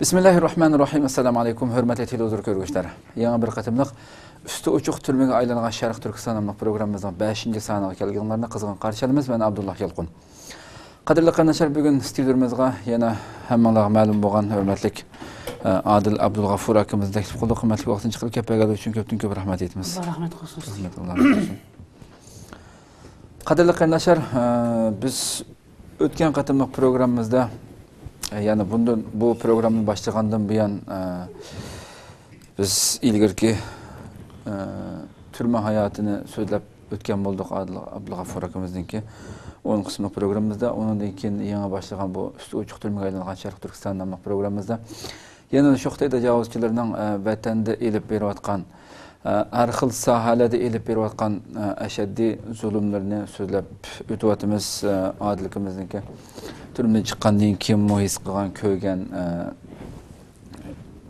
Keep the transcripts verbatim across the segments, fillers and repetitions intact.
بىسمىللاھىررەھمانىررەھىم. ئەسسالامۇئەلەيكۇم، ھۆرمەتلىك تېلېۋىزور كۆرگۈچىلەر. يېڭى بىر قېتىملىق ئۈستى ئوچۇق تۈرمىگە ئايلانغان شەرق تۈركىستان ناملىق پروگراممىمىزنىڭ بەشىنچى سانىغا كەلگىنىڭلارنى قىزغىن قارشى ئالىمىز. مەن ئابدۇللا يالقۇن. قەدىرلىك قېرىنداشلار، بۈگۈن ستۇدىيىمىزغا يەنە ھەممىڭلارغا مەلۇم بولغان ھۆرمەتلىك، ئە، ئادىل ئابدۇلغەفۇر ئاكىمىزنى تەكلىپ قىلدۇق. ھۆرمەتلىك ۋاقتىنى چىقىرىپ كېلىپ بەرگەنلىكى ئۈچۈن كۆپتىن كۆپ رەھمەت ئېيتىمىز. ئاللا رەھمەت قىلسۇن سىزگە. رەھمەت، ئاللا رەھمەت قىلسۇن. قەدىرلىك قېرىنداشلار، ئە، بىز ئۆتكەن قېتىملىق پروگراممىمىزدا، ئە، يەنى بۇندىن، بۇ پروگراممىنى باشلىغاندىن بۇيان، ئە، بىز ئىلگىرىكى، ئە، تۈرمە ھاياتىنى سۆزلەپ ئۆتكەن بولدۇق، ئادىل ئابدۇلغەفۇر ئاكىمىزنىڭكى. ئون قىسىملىق پروگراممىمىزدا، ئۇنىڭدىن كېيىن يېڭى باشلىغان بۇ ئۈستى ئوچۇق تۈرمىگە ئايلانغان شەرق تۈركىستان ناملىق پروگراممىمىزدا يەنە شۇ خىتاي تاجاۋۇزچىلىرىنىڭ، ئە، ۋەتەندە ئېلىپ بېرىۋاتقان، ئە، ھەر خىل ساھەلەردە ئېلىپ بېرىۋاتقان، ئە، ئەشەددىي زۇلۇملىرىنى سۆزلەپ ئۆتۈۋاتىمىز. ئە، ئادىل ئاكىمىزنىڭكى تۈرمىدىن چىققاندىن كېيىنمۇ ھېس قىلغان، كۆرگەن، ئە،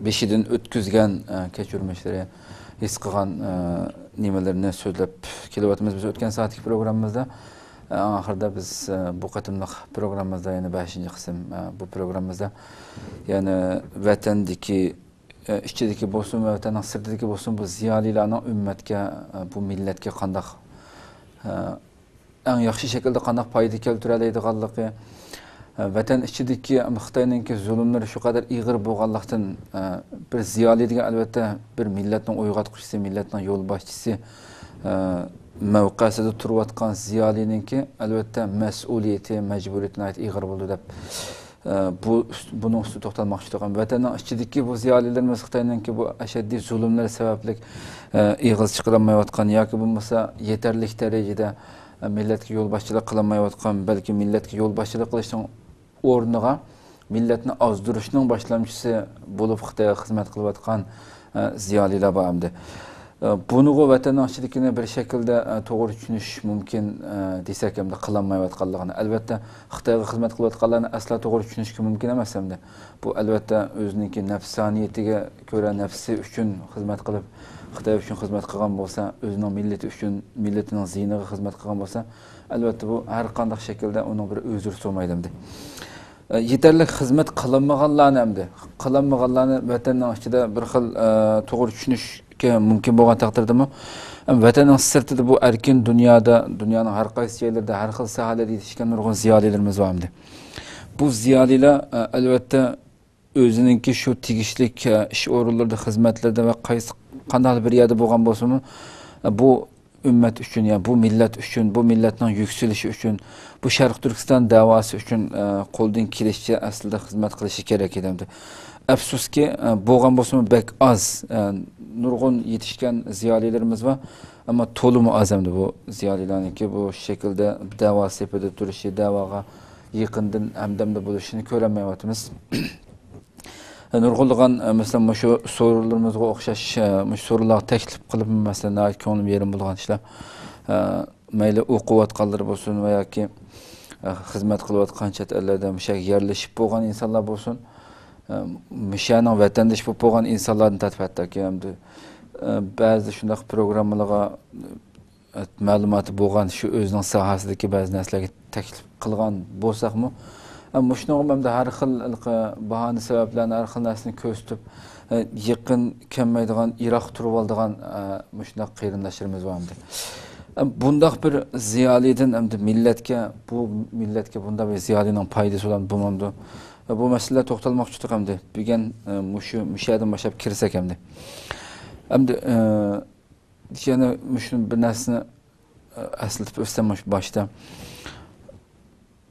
بېشىدىن ئۆتكۈزگەن، ئە، كەچۈرمىشلىرى، ھېس قىلغان، ئە، نېمىلىرىنى سۆزلەپ كېلىۋاتىمىز. بىز ئۆتكەن سائەتتىكى پروگراممىمىزدا، ئە، ئاخىرىدا بىز، ئە، بۇ قېتىملىق پروگراممىمىزدا يەنە بەشىنچى قىسىم، ئە، بۇ پروگراممىمىزدا يەنە ۋەتەندىكى، ئە، ئىچىدىكى بولسۇن ۋە ۋەتەننىڭ سىرتىدىكى بولسۇن، بۇ زىيالىيلارنىڭ ئۈممەتكە، ئە، بۇ مىللەتكە قانداق، ئە، ئەڭ ياخشى شەكىلدە قانداق پايدا كەلتۈرەلەيدىغانلىقى، ۋەتەن ئىچىدىكى خىتاينىڭكى زۇلۇملىرى شۇ قەدەر ئېغىر بولغانلىقتىن، بىر زىيالىي دېگەن، ئەلۋەتتە، بىر مىللەتنىڭ ئويغاتقۇچىسى، مىللەتنىڭ يولباشچىسى مەۋقەسىدە تۇرۇۋاتقان زىيالىينىڭكى، ئەلۋەتتە، مەسئۇلىيىتى، مەجبۇرىيىتى ناھايىتى ئېغىر بولىدۇ دەپ، بۇ ئۈست-، بۇنىڭ ئۈستىدە توختالماقچى تۇرغان. ۋەتەننىڭ ئىچىدىكى بۇ زىيالىيلىرىمىز خىتاينىڭكى بۇ ئەشەددىي زۇلۇملىرى سەۋەبلىك، ئېغىز چىقىرالمايۋاتقان ياكى بولمىسا يېتەرلىك دەرىجىدە مىللەتكە يولباشچىلىق قىلالمايۋاتقان، بەلكى مىللەتكە يولباشچىلىق قىلىشنىڭ ئورنىغا مىللەتنى ئازدۇرۇشنىڭ باشلامچىسى بولۇپ خىتايغا خىزمەت قىلىۋاتقان، ئە، زىيالىيلار بار ئەمدى. ئە، بۇنىغۇ ۋەتەننىڭ ئىچىدىكىنى بىر شەكىلدە، ئە، توغرا چۈشىنىش مۇمكىن، ئە، دېسەك ئەمدى قىلالمايۋاتقانلىقىنى. ئەلۋەتتە، خىتايغا خىزمەت قىلىۋاتقانلارنى ئەسلا توغرا چۈشىنىشكە مۇمكىن ئەمەس ئەمدى. بۇ، ئەلۋەتتە، ئۆزىنىڭكى نەپسانىيىتىگە كۆرە نەپسى ئۈچۈن خىزمەت قىلىپ، خىتاي ئۈچۈن خىزمەت قىلغان بولسا، ئۆزىنىڭ مىللىتى ئۈچۈن، مىللىتىنىڭ زىيىنىغا خىزمەت قىلغان بولسا، ئەلۋەتتە، بۇ ھەر قانداق شەكىلدە ئۇنىڭ بىر ئۆزرى تۇرمايدۇ ئەمدى. ئە، يېتەرلىك خىزمەت قىلالمىغانلارنى ئەمدى، قىلالمىغانلارنى ۋەتەننىڭ ئىچىدە بىر خىل، ئە، توغرا چۈشىنىشكە مۇمكىن بولغان تەقدىردىمۇ، ئەم، ۋەتەننىڭ سىرتىدا بۇ ئەركىن دۇنيادا، دۇنيانىڭ ھەر قايسى جايلىرىدا، ھەر خىل ساھەلەردە يېتىشكەن نۇرغۇن زىيالىيلىرىمىز بار ئەمدى. بۇ زىيالىيلار، ئە، ئەلۋەتتە، ئۆزىنىڭكى شۇ تېگىشلىك، ئە، ئىش ئورۇنلىرىدا، خىزمەتلىرىدە ۋە قايسى، قانداقلا بىر يەردە بولغان بولسىمۇ، ئە، بۇ ئۈممەت ئۈچۈن، يا بۇ مىللەت ئۈچۈن، بۇ مىللەتنىڭ يۈكسىلىشى ئۈچۈن، بۇ شەرقىي تۈركىستان دەۋاسى ئۈچۈن، ئە، قولىدىن كېلىشىچە ئەسلىدە خىزمەت قىلىشى كېرەك ئىدى. ئەپسۇسكى، ئە، بولغان بولسىمۇ بەك ئاز، ئە، نۇرغۇن يېتىشكەن زىيالىيلىرىمىز بار، ئەمما تولىمۇ ئاز ئەمدى بۇ زىيالىيلارنىڭكى بۇ شەكىلدە دەۋا سېپىدە تۇرۇشى، دەۋاغا يېقىندىن ھەمدەمدە بولۇشىنى كۆرەلمەيۋاتىمىز. نۇرغۇنلىغان، ئە، مەسىلەن، مۇشۇ سورۇنلىرىمىزغا ئوخشاش، ئە، مۇشۇ سورۇنلارغا تەكلىپ قىلىپ، مەسىلەن، ناھايىتى كۆڭلۈم يېرىم بولغان ئىشلار. ئە، مەيلى ئوقۇۋاتقانلىرى بولسۇن ۋە ياكى، ئە، خىزمەت قىلىۋاتقان چەت ئەللەردە مۇشۇ يەرگە يەرلىشىپ بولغان ئىنسانلار بولسۇن، ئە، مۇشۇ يەرنىڭ ۋەتەندىشى بولۇپ بولغان ئىنسانلاردىن تارتىپ ھەتتاكى ئەمدى، ئە، بەزىدە شۇنداق پروگراممىلارغا مەلۇماتى بولغان، شۇ ئۆزىنىڭ ساھەسىدىكى بەزى نەرسىلەرگە تەكلىپ قىلغان بولساقمۇ، ئە، مۇشۇنىڭغا ئەمدى ھەر خىل ھېلىقى باھانە سەۋەبلەرنى، ھەر خىل نەرسىنى كۆرسىتىپ، ئە، يېقىن كەلمەيدىغان، يىراق تۇرۇۋالىدىغان، ئە، مۇشۇنداق قېرىنداشلىرىمىز بار ئەمدى. ئە، بۇنداق بىر زىيالىيدىن ئەمدى مىللەتكە، بۇ مىللەتكە بۇنداق بىر زىيالىينىڭ پايدىسى بولامدۇ، بولمامدۇ؟ ئە، بۇ مەسىلىلەر توختالماقچى ئىدۇق ئەمدى. بۈگۈن، ئە، مۇشۇ، مۇشۇ يەردىن باشلاپ كىرسەك ئەمدى. ئەمدى، ئە، يەنە مۇشۇ بىر نەرسىنى، ئە، ئەسلىتىپ ئۆتسەم مۇشۇ باشتا.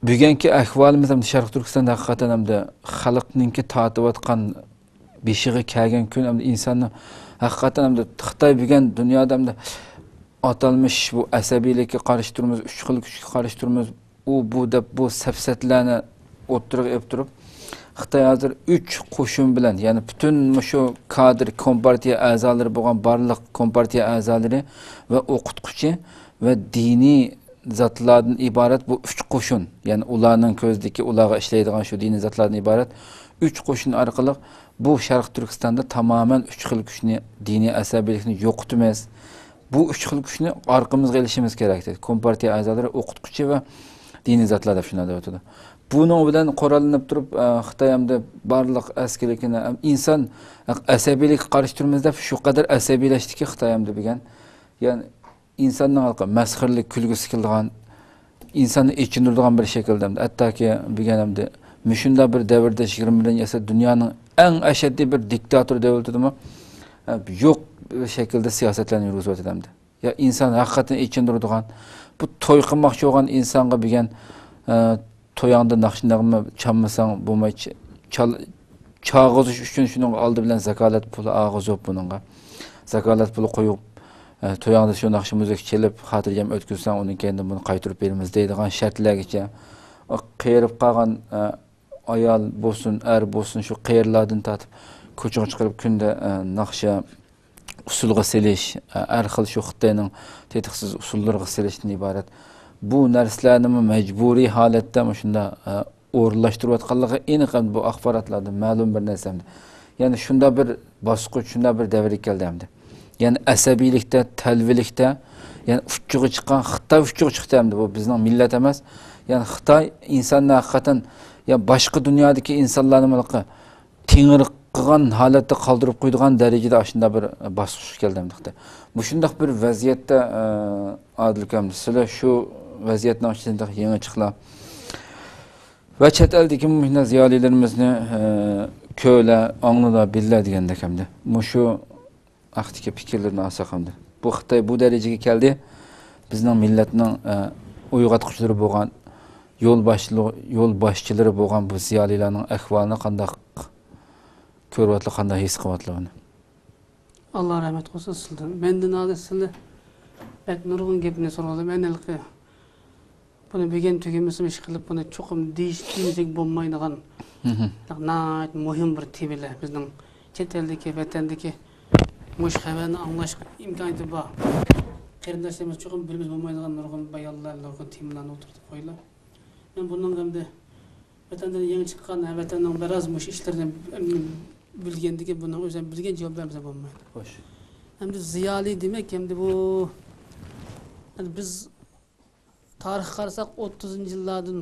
بۈگۈنكى ئەھۋالىمىز ئەمدى شەرقىي تۈركىستاندا ھەقىقەتەن ئەمدى خەلقنىڭكى تارتىۋاتقان بېشىغا كەلگەن كۈن ئەمدى ئىنساننى ھەقىقەتەن ئەمدى خىتاي بۈگۈن دۇنيادا ئەمدى ئاتالمىش بۇ ئەسەبىيلىككە قارشى تۇرىمىز، ئۈچ خىل كۈچكە قارشى تۇرىمىز، ئۇ بۇ دەپ بۇ سەپسەتىلەرنى ئوتتۇرىغا ئېلىپ تۇرۇپ، خىتاي ھازىر ئۈچ قوشۇن بىلەن، يەنى پۈتۈن مۇشۇ كادىر، كومپارتىيە ئەزالىرى بولغان بارلىق كومپارتىيە ئەزالىرى ۋە ئوقۇتقۇچى ۋە دىنىي زاتلاردىن ئىبارەت بۇ ئۈچ قوشۇن، يەنى ئۇلارنىڭ كۆزىدىكى ئۇلارغا ئىشلەيدىغان شۇ دىنىي زاتلاردىن ئىبارەت ئۈچ قوشۇن ئارقىلىق بۇ شەرقىي تۈركىستاندا تامامەن ئۈچ خىل كۈچنى، دىنىي ئەسەبىيلىكنى يوقىتىمىز. بۇ ئۈچ خىل كۈچنى ئارقىمىزغا ئېلىشىمىز كېرەك، دېدى. كومپارتىيە ئەزالىرى، ئوقۇتقۇچى ۋە دىنىي زاتلار دەپ شۇنداق دەۋاتىدۇ. بۇنىڭ بىلەن قوراللىنىپ تۇرۇپ، ئە، خىتاي ئەمدى بارلىق ئەسكىلىكىنى، ئىنسان ئەسەبىيلىككە قارشى تۇرىمىز دەپ شۇ قەدەر ئەسەبىيلەشتىكى خىتاي ئەمدى بۈگۈن. يەنى ئىنساننىڭ ھالقا مەسخىرىلىك كۈلگۈسى كېلىدىغان، ئىنساننى ئېچىندۇرىدىغان بىر شەكىلدە ئەمدى. ھەتتاكى بۈگۈن ئەمدى مۇشۇنداق بىر دەۋردە، يىگىرمە بىرىنچى ئەسىر دۇنيانىڭ ئەڭ ئەشەددىي بىر دىكتاتور دۆلىتىدىمۇ، ئە، يوق بىر شەكىلدە سىياسەتلەرنى يۈرگۈزۈۋاتىدۇ ئەمدى. يا ئىنسان ھەقىقەتەن ئېچىندۇرىدىغان، بۇ توي قىلماقچى بولغان ئىنسانغا بۈگۈن، ئە، تويۇڭدا ناخشا نەغمە چالمىساڭ بولماي، چ-، چال-، چالغۇزۇش ئۈچۈن شۇنىڭغا ئالدى بىلەن زاكالەت پۇلى ئالغۇزۇپ بۇنىڭغا. زاكالەت پۇلى قويۇپ، ئە، تويۇڭدا شۇ ناخشا مۇزىكا چېلىپ، خاتىرجەم ئۆتكۈزسەڭ، ئۇنىڭ كەينىدىن بۇنى قايتۇرۇپ بېرىمىز دەيدىغان شەرتلەرگىچە، ئۇ قېرىپ قالغان، ئە، ئايال بولسۇن، ئەر بولسۇن، شۇ قېرىلاردىن تارتىپ كوچىغا چىقىرىپ كۈندە، ئە، ناخشا ئۇسسۇلغا سېلىش، ئە، ھەر خىل شۇ خىتاينىڭ تېتىقسىز ئۇسسۇللىرىغا سېلىشتىن ئىبارەت. بۇ نەرسىلەرنىمۇ مەجبۇرىي ھالەتتە مۇشۇنداق، ئە، ئورۇنلاشتۇرۇۋاتقانلىقى ئېنىق ئەمدى بۇ ئاخباراتلاردىن مەلۇم بىر نەرسە ئەمدى. يەنى شۇنداق بىر باسقۇچ، شۇنداق بىر دەۋرگە كەلدى ئەمدى. يەنى ئەسەبىيلىكتە، تەلۋىلىكتە، يەنى ئۇچچىغا چىققان خىتاي ئۇچچىغا چىقتى ئەمدى. بۇ بىزنىڭ مىللەت ئەمەس. يەنى خىتاي ئىنساننى ھەقىقەتەن، يا باشقا دۇنيادىكى ئىنسانلارنى بۇنىقى تېڭىرقىغان ھالەتتە قالدۇرۇپ قويىدىغان دەرىجىدە ئاشۇنداق بىر باسقۇچقا كەلدى ئەمدى خىتاي. مۇشۇنداق بىر ۋەزىيەتتە، ئە، ئادىل ئاكام، سىلەر شۇ ۋەزىيەتنىڭ ئىچىدە يېڭىچىقلا ۋە چەت ئەلدىكى مۇشۇنداق زىيالىيلىرىمىزنى، ئە، كۆرە، ئاڭلىلا، بىللە دېگەندەك ئەمدى. مۇشۇ ھەقتىكى پىكىرلىرىنى ئالساق ئەمدى. بۇ خىتاي بۇ دەرىجىگە كەلدى. بىزنىڭ مىللەتنىڭ، ئە، ئويغاتقۇچىلىرى بولغان، يول باشلىق-، يول باشچىلىرى بولغان بۇ زىيالىيلارنىڭ ئەھۋالىنى قانداق كۆرۈۋاتىدۇ، قانداق ھېس قىلىۋاتىدۇ بۇنى؟ ئاللا رەھمەت قىلسۇن سىلدىن. مەندىن ھازىر سىلى بەك نۇرغۇن گەپنى سورىدى. مەن ھېلىقى بۇنى بۈگۈن تۈگىمىسىمۇ ئىشقىلىپ، بۇنى چوقۇم دېيىش، دېمىسەك بولمايدىغان، مھم. ناھايىتى مۇھىم بىر تېمىلەر. بىزنىڭ چەت ئەلدىكى، ۋەتەندىكى مۇشۇ خەۋەرنى ئاڭلاش ئىمكانىيىتى بار قېرىنداشلىرىمىز چوقۇم بىلمىسە بولمايدىغان نۇرغۇن بايانلار، نۇرغۇن تېمىلارنى ئوتتۇرىغا قويدى. مەن بۇنىڭ ئەمدى ۋەتەندىن يېڭى چىققان، ھە، ۋەتەننىڭ بىراز مۇشۇ ئىشلىرىنى بىلگەندىكىن، بۇنىڭ ئۆزۈم بىلگەن جاۋاب بەرمىسە بولمايدۇ. خوش. ئەمدى زىيالىي دېمەك، ئەمدى بۇ، ئەمدى بىز تارىخقا قارىساق، ئوتتۇزىنچى يىللاردىن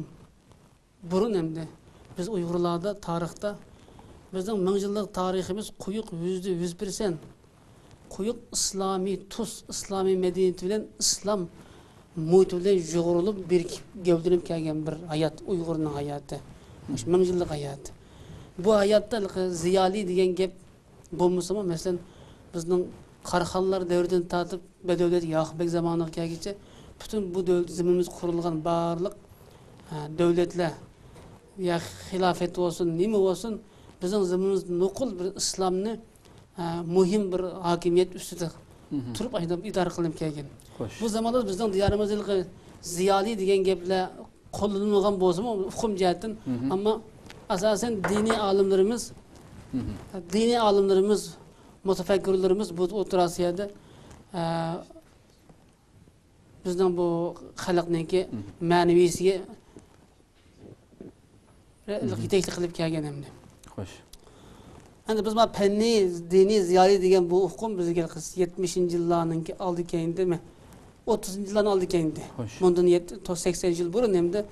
بۇرۇن ئەمدى بىز ئۇيغۇرلاردا تارىختا بىزنىڭ مىڭ يىللىق تارىخىمىز قويۇق يۈزدە يۈز پىرسەنت قويۇق ئىسلامىي تۈس، ئىسلامىي مەدەنىيىتى بىلەن ئىسلام مۇھىتى بىلەن يۇغۇرۇلۇپ، بىرىكىپ، گەۋدىلىنىپ كەلگەن بىر ھايات، ئۇيغۇرنىڭ ھاياتى. مۇشۇ مىڭ يىللىق ھاياتى. بۇ ھاياتتا زىيالىي دېگەن گەپ بولمىسىمۇ، مەسىلەن، بىزنىڭ قاراخانلار دەۋرىدىن تارتىپ بەدەۋلەت ياقۇپ بەگ زامانىغا كەلگۈچە پۈتۈن بۇ دۆلىتى زېمىنىمىزدا قۇرۇلغان بارلىق، ھە، دۆلەتلەر، يا خىلاپەت بولسۇن، نېمە بولسۇن، بىزنىڭ زېمىنىمىزدا نوقۇل بىر ئىسلامنى، ھە، مۇھىم بىر ھاكىمىيەت ئۈستىدە مھم. تۇرۇپ ئاشۇنداق ئىدارە قىلىنىپ كەلگەن. خوش. بۇ زاماندا بىزنىڭ دىيارىمىزدا ھېلىقى زىيالىي دېگەن گەپلەر قوللىنىلمىغان بولسىمۇ ئۇقۇم جەھەتتىن، مھم. ئەمما ئاساسەن دىنىي ئالىملىرىمىز، مھم. دىنىي ئالىملىرىمىز، مۇتەپەككۇرلىرىمىز بۇ ئوتتۇرا ئاسىيادا، ئە، بىزنىڭ بۇ خەلقنىڭكى مھم. مەنىۋىسىگە مھم. يېتەكچىلىك قىلىپ كەلگەن ئەمدى. خوش. ئەمدى بىز مانا پەننىي، دىنىي، زىيالىي دېگەن بۇ ئۇقۇم بىزگە يەتمىشىنچى يىللارنىڭكى ئالدى كەينىدە، ئوتتۇزىنچى يىللارنىڭ ئالدى كەينىدە. خوش. بۇندىن يەتتە، تو-، سەكسەن يىل بۇرۇن ئەمدى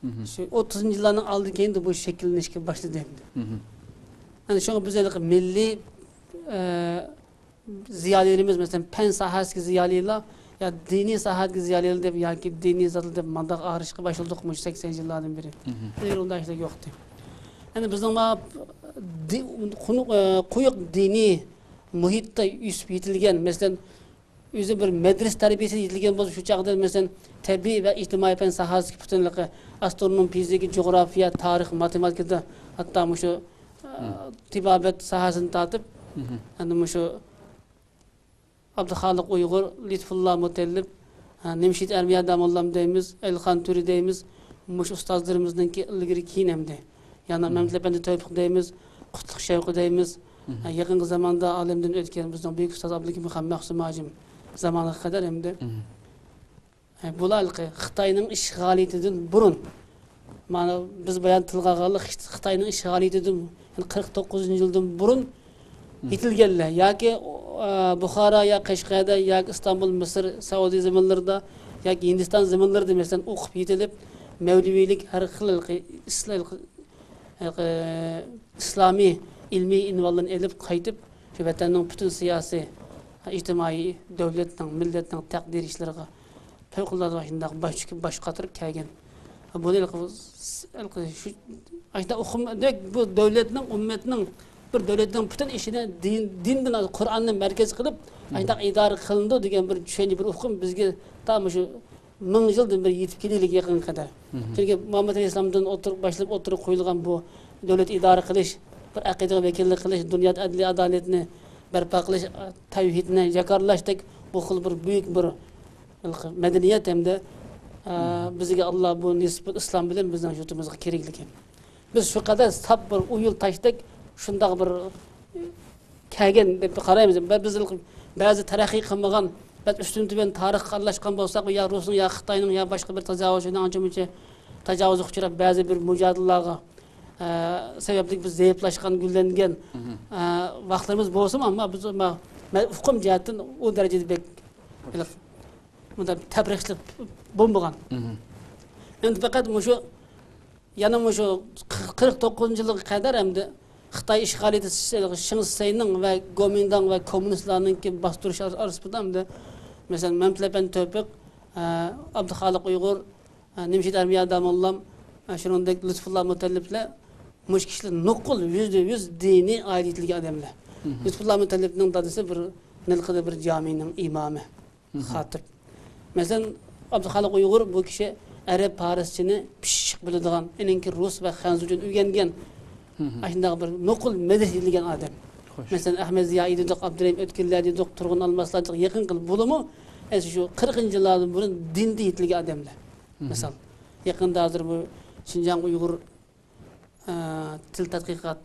مھم. شۇ ئوتتۇزىنچى يىللارنىڭ ئالدى كەينىدە بۇ شەكىللىنىشكە باشلىدى ئەمدى. مھم. ئەنە شۇڭا بىز ھېلىقى مىللىي، ئە، زىيالىيلىرىمىز، مەسىلەن، پەن ساھەسىدىكى زىيالىيلار يا دىنىي ساھەدىكى زىيالىيلار دەپ ياكى دىنىي زاتلار دەپ مانداق ئايرىشقا باشلىدۇق مۇشۇ سەكسەنىنچى يىللاردىن بېرى. مھم. ئىلگىرى ئۇنداق ئىشلار يوقتى. ئەنە بىزنىڭ ما دى-، قۇنۇق-، ئە، قويۇق دىنىي مۇھىتتا ئۆسۈپ يېتىلگەن، مەسىلەن، ئۆزى بىر مەدرىسە تەربىيەسىدە يېتىلگەن بولسا، شۇ چاغدا، مەسىلەن، تەبىئىي ۋە ئىجتىمائىي پەن ساھەسىدىكى پۈتۈنلىقى، ئاسترونوم، فىزىكا، جۇغراپىيە، تارىخ، ماتېماتىكىدا، ھەتتا مۇشۇ، ئە، مم. تېبابەت ساھەسىدىن تارتىپ، مم. ئەنە مۇشۇ ئابدۇخالىق ئۇيغۇر، لۇتپۇللا مۇتەللىپ، ئە، نىمشېھىت ئەرمىيە داموللام دەيمىز، ئەلىخان تۈرى دەيمىز، مۇشۇ ئۇستازلىرىمىزنىڭكى ئىلگىرى كېيىن ئەمدى. يەنە مم. مەمتىلىك ئەپەندى تەۋپىق دەيمىز، قۇتلۇق شەۋقى دەيمىز. مم. ھە، يېقىنقى زاماندا ئالەمدىن ئۆتكەن بىزنىڭ بۈيۈك ئۇستاز ئابلىكىم خان مەخسۇم ھاجىم زامانىغا قەدەر ئەمدى. مم. ھە، بۇلار ھېلىقى خىتاينىڭ ئىشغالىيىتىدىن بۇرۇن، مانا بىز بايان تىلغا ئالغانلىق خىت-، خىتاينىڭ ئىشغالىيىتىدىن، يەنى قىرىق توققۇزىنچى يىلدىن بۇرۇن مم. يېتىلگەنلەر ياكى، ئا، بۇخارا يا قەشقەردە ياكى ئىستانبۇل، مىسىر، سەئۇدى زېمىنلىرىدا ياكى ھىندىستان زېمىنلىرىدا، مەسىلەن، ئوقۇپ يېتىلىپ، مەۋلىۋىيلىك، ھەر خىل ئىسلا-، ئىسلامىي ئىلمىي ئۇنۋانلارنى ئېلىپ قايتىپ، شۇ ۋەتەننىڭ پۈتۈن سىياسىي، ئىجتىمائىي، دۆلەتنىڭ، مىللەتنىڭ تەقدىرى ئىشلىرىغا پەۋقۇلئاددە شۇنداق باش، باش قاتۇرۇپ كەلگەن. بۇنى ھېلىقى، ھېلىقى شۇ، ئاشۇنداق ئۇقۇم، دېمەك، بۇ دۆلەتنىڭ، ئۈممەتنىڭ، بىر دۆلەتنىڭ پۈتۈن ئىشىنى دىن، دىندىن، قۇرئاننى مەركەز قىلىپ، ئاشۇنداق ئىدارە قىلىنىدۇ دېگەن بىر چۈشەنچە، بىر ئۇقۇم بىزگە تامۇشۇ مىڭ يىلدىن بېرى يېتىپ كېلىلىگە يېقىنغا قەدەر. چۈنكى مۇھەممەد ئەلەيھىسسالامدىن ئوتتۇرا، باشلىنىپ ئوتتۇرىغا قويۇلغان بۇ دۆلەت ئىدارە قىلىش، بىر ئەقىدىگە ۋەكىللىك قىلىش، دۇنيادا ئەدلىي ئادالەتنى بەرپا قىلىش، تەۋھىدنى جاكارلاشتەك بۇ خىل بىر بۈيۈك بىر مەدەنىيەت ھەمدە، ئە، بىزگە ئاللا بۇ نېسىپ ئىسلام بىلەن بىزنىڭ يۇرتىمىزغا كېرەكلىكى. بىز شۇ قەدەر ساپ بىر ئۇيۇل تاشتەك شۇنداق بىر كەلگەن دەپ قارايمىز. بە-، بىز بەزى تەرەققىي قىلمىغان، بەزى ئۈستۈن تۆۋەن تارىخقا ئارىلاشقان بولساق، يا رۇسنىڭ، يا خىتاينىڭ، يا باشقا بىر تاجاۋۇزچىنىڭ ئانچە-مۇنچە تاجاۋۇزغا ئۇچراپ، بەزى بىر مۇجادىلىلارغا، ئە، سەۋەبلىك بىز زەئىپلەشكەن، گۈللەنگەن، ئە، ۋاقىتلىرىمىز بولسىمۇ، ئەمما بىز، ئەمما مەن ئۇقۇم جەھەتتىن ئۇ دەرىجىدە بەك، ھېلىقى، مۇنداق تەپرىقىچىلىك بولمىغان. ئەمدى پەقەت مۇشۇ يەنە مۇشۇ قىرىق توققۇزىنچى يىلغا قەدەر ئەمدى خىتاي ئىشغالىيىتى شىڭ شىسەينىڭ ۋە گومىنداڭ ۋە كوممۇنىستلارنىڭكى باستۇرۇش ئارىسىدا ئەمدى، مەسىلەن، مەمتىلى ئەپەندى تۆپىق، ئە، ئابدۇخالىق ئۇيغۇر، ئە، نىمشېد ئەرمىيە داموللام، ئە، شۇنىڭدەك لۇتپۇللا مۇتەللىپلەر، مۇشۇ كىشىلەر نوقۇل يۈزدە يۈز دىنىي ئائىلىگە كىرگەن ئادەملەر. لۇتپۇللا مۇتەللىپنىڭ دادىسى بىر، ھېلىقىدە بىر جامىنىڭ ئىمامى. خاتىپ. مەسىلەن، ئابدۇخالىق ئۇيغۇر بۇ كىشى ئەرەب پارسچىنى پىششىق بىلىدىغان، ئېنىڭكى رۇس ۋە خەنزۇچىنى ئۆگەنگەن، ئاشۇنداق بىر نوقۇل مەدەنىيەتلىگەن ئادەم. مەسىلەن، ئەخمەت زىيائىي دېدۇق، ئابدۇرېھىم ئۆتكۈنلەر دېدۇق، تۇرغۇن ئالماسلار دېدۇق، يېقىنقى يىل بولىمۇ، ئەسلى شۇ قىرىقىنچى يىللاردىن بۇرۇن دىندا يېتىلگەن ئادەملەر. مىسال، يېقىندا ھازىر بۇ شىنجاڭ ئۇيغۇر ئە، تىل تەتقىقات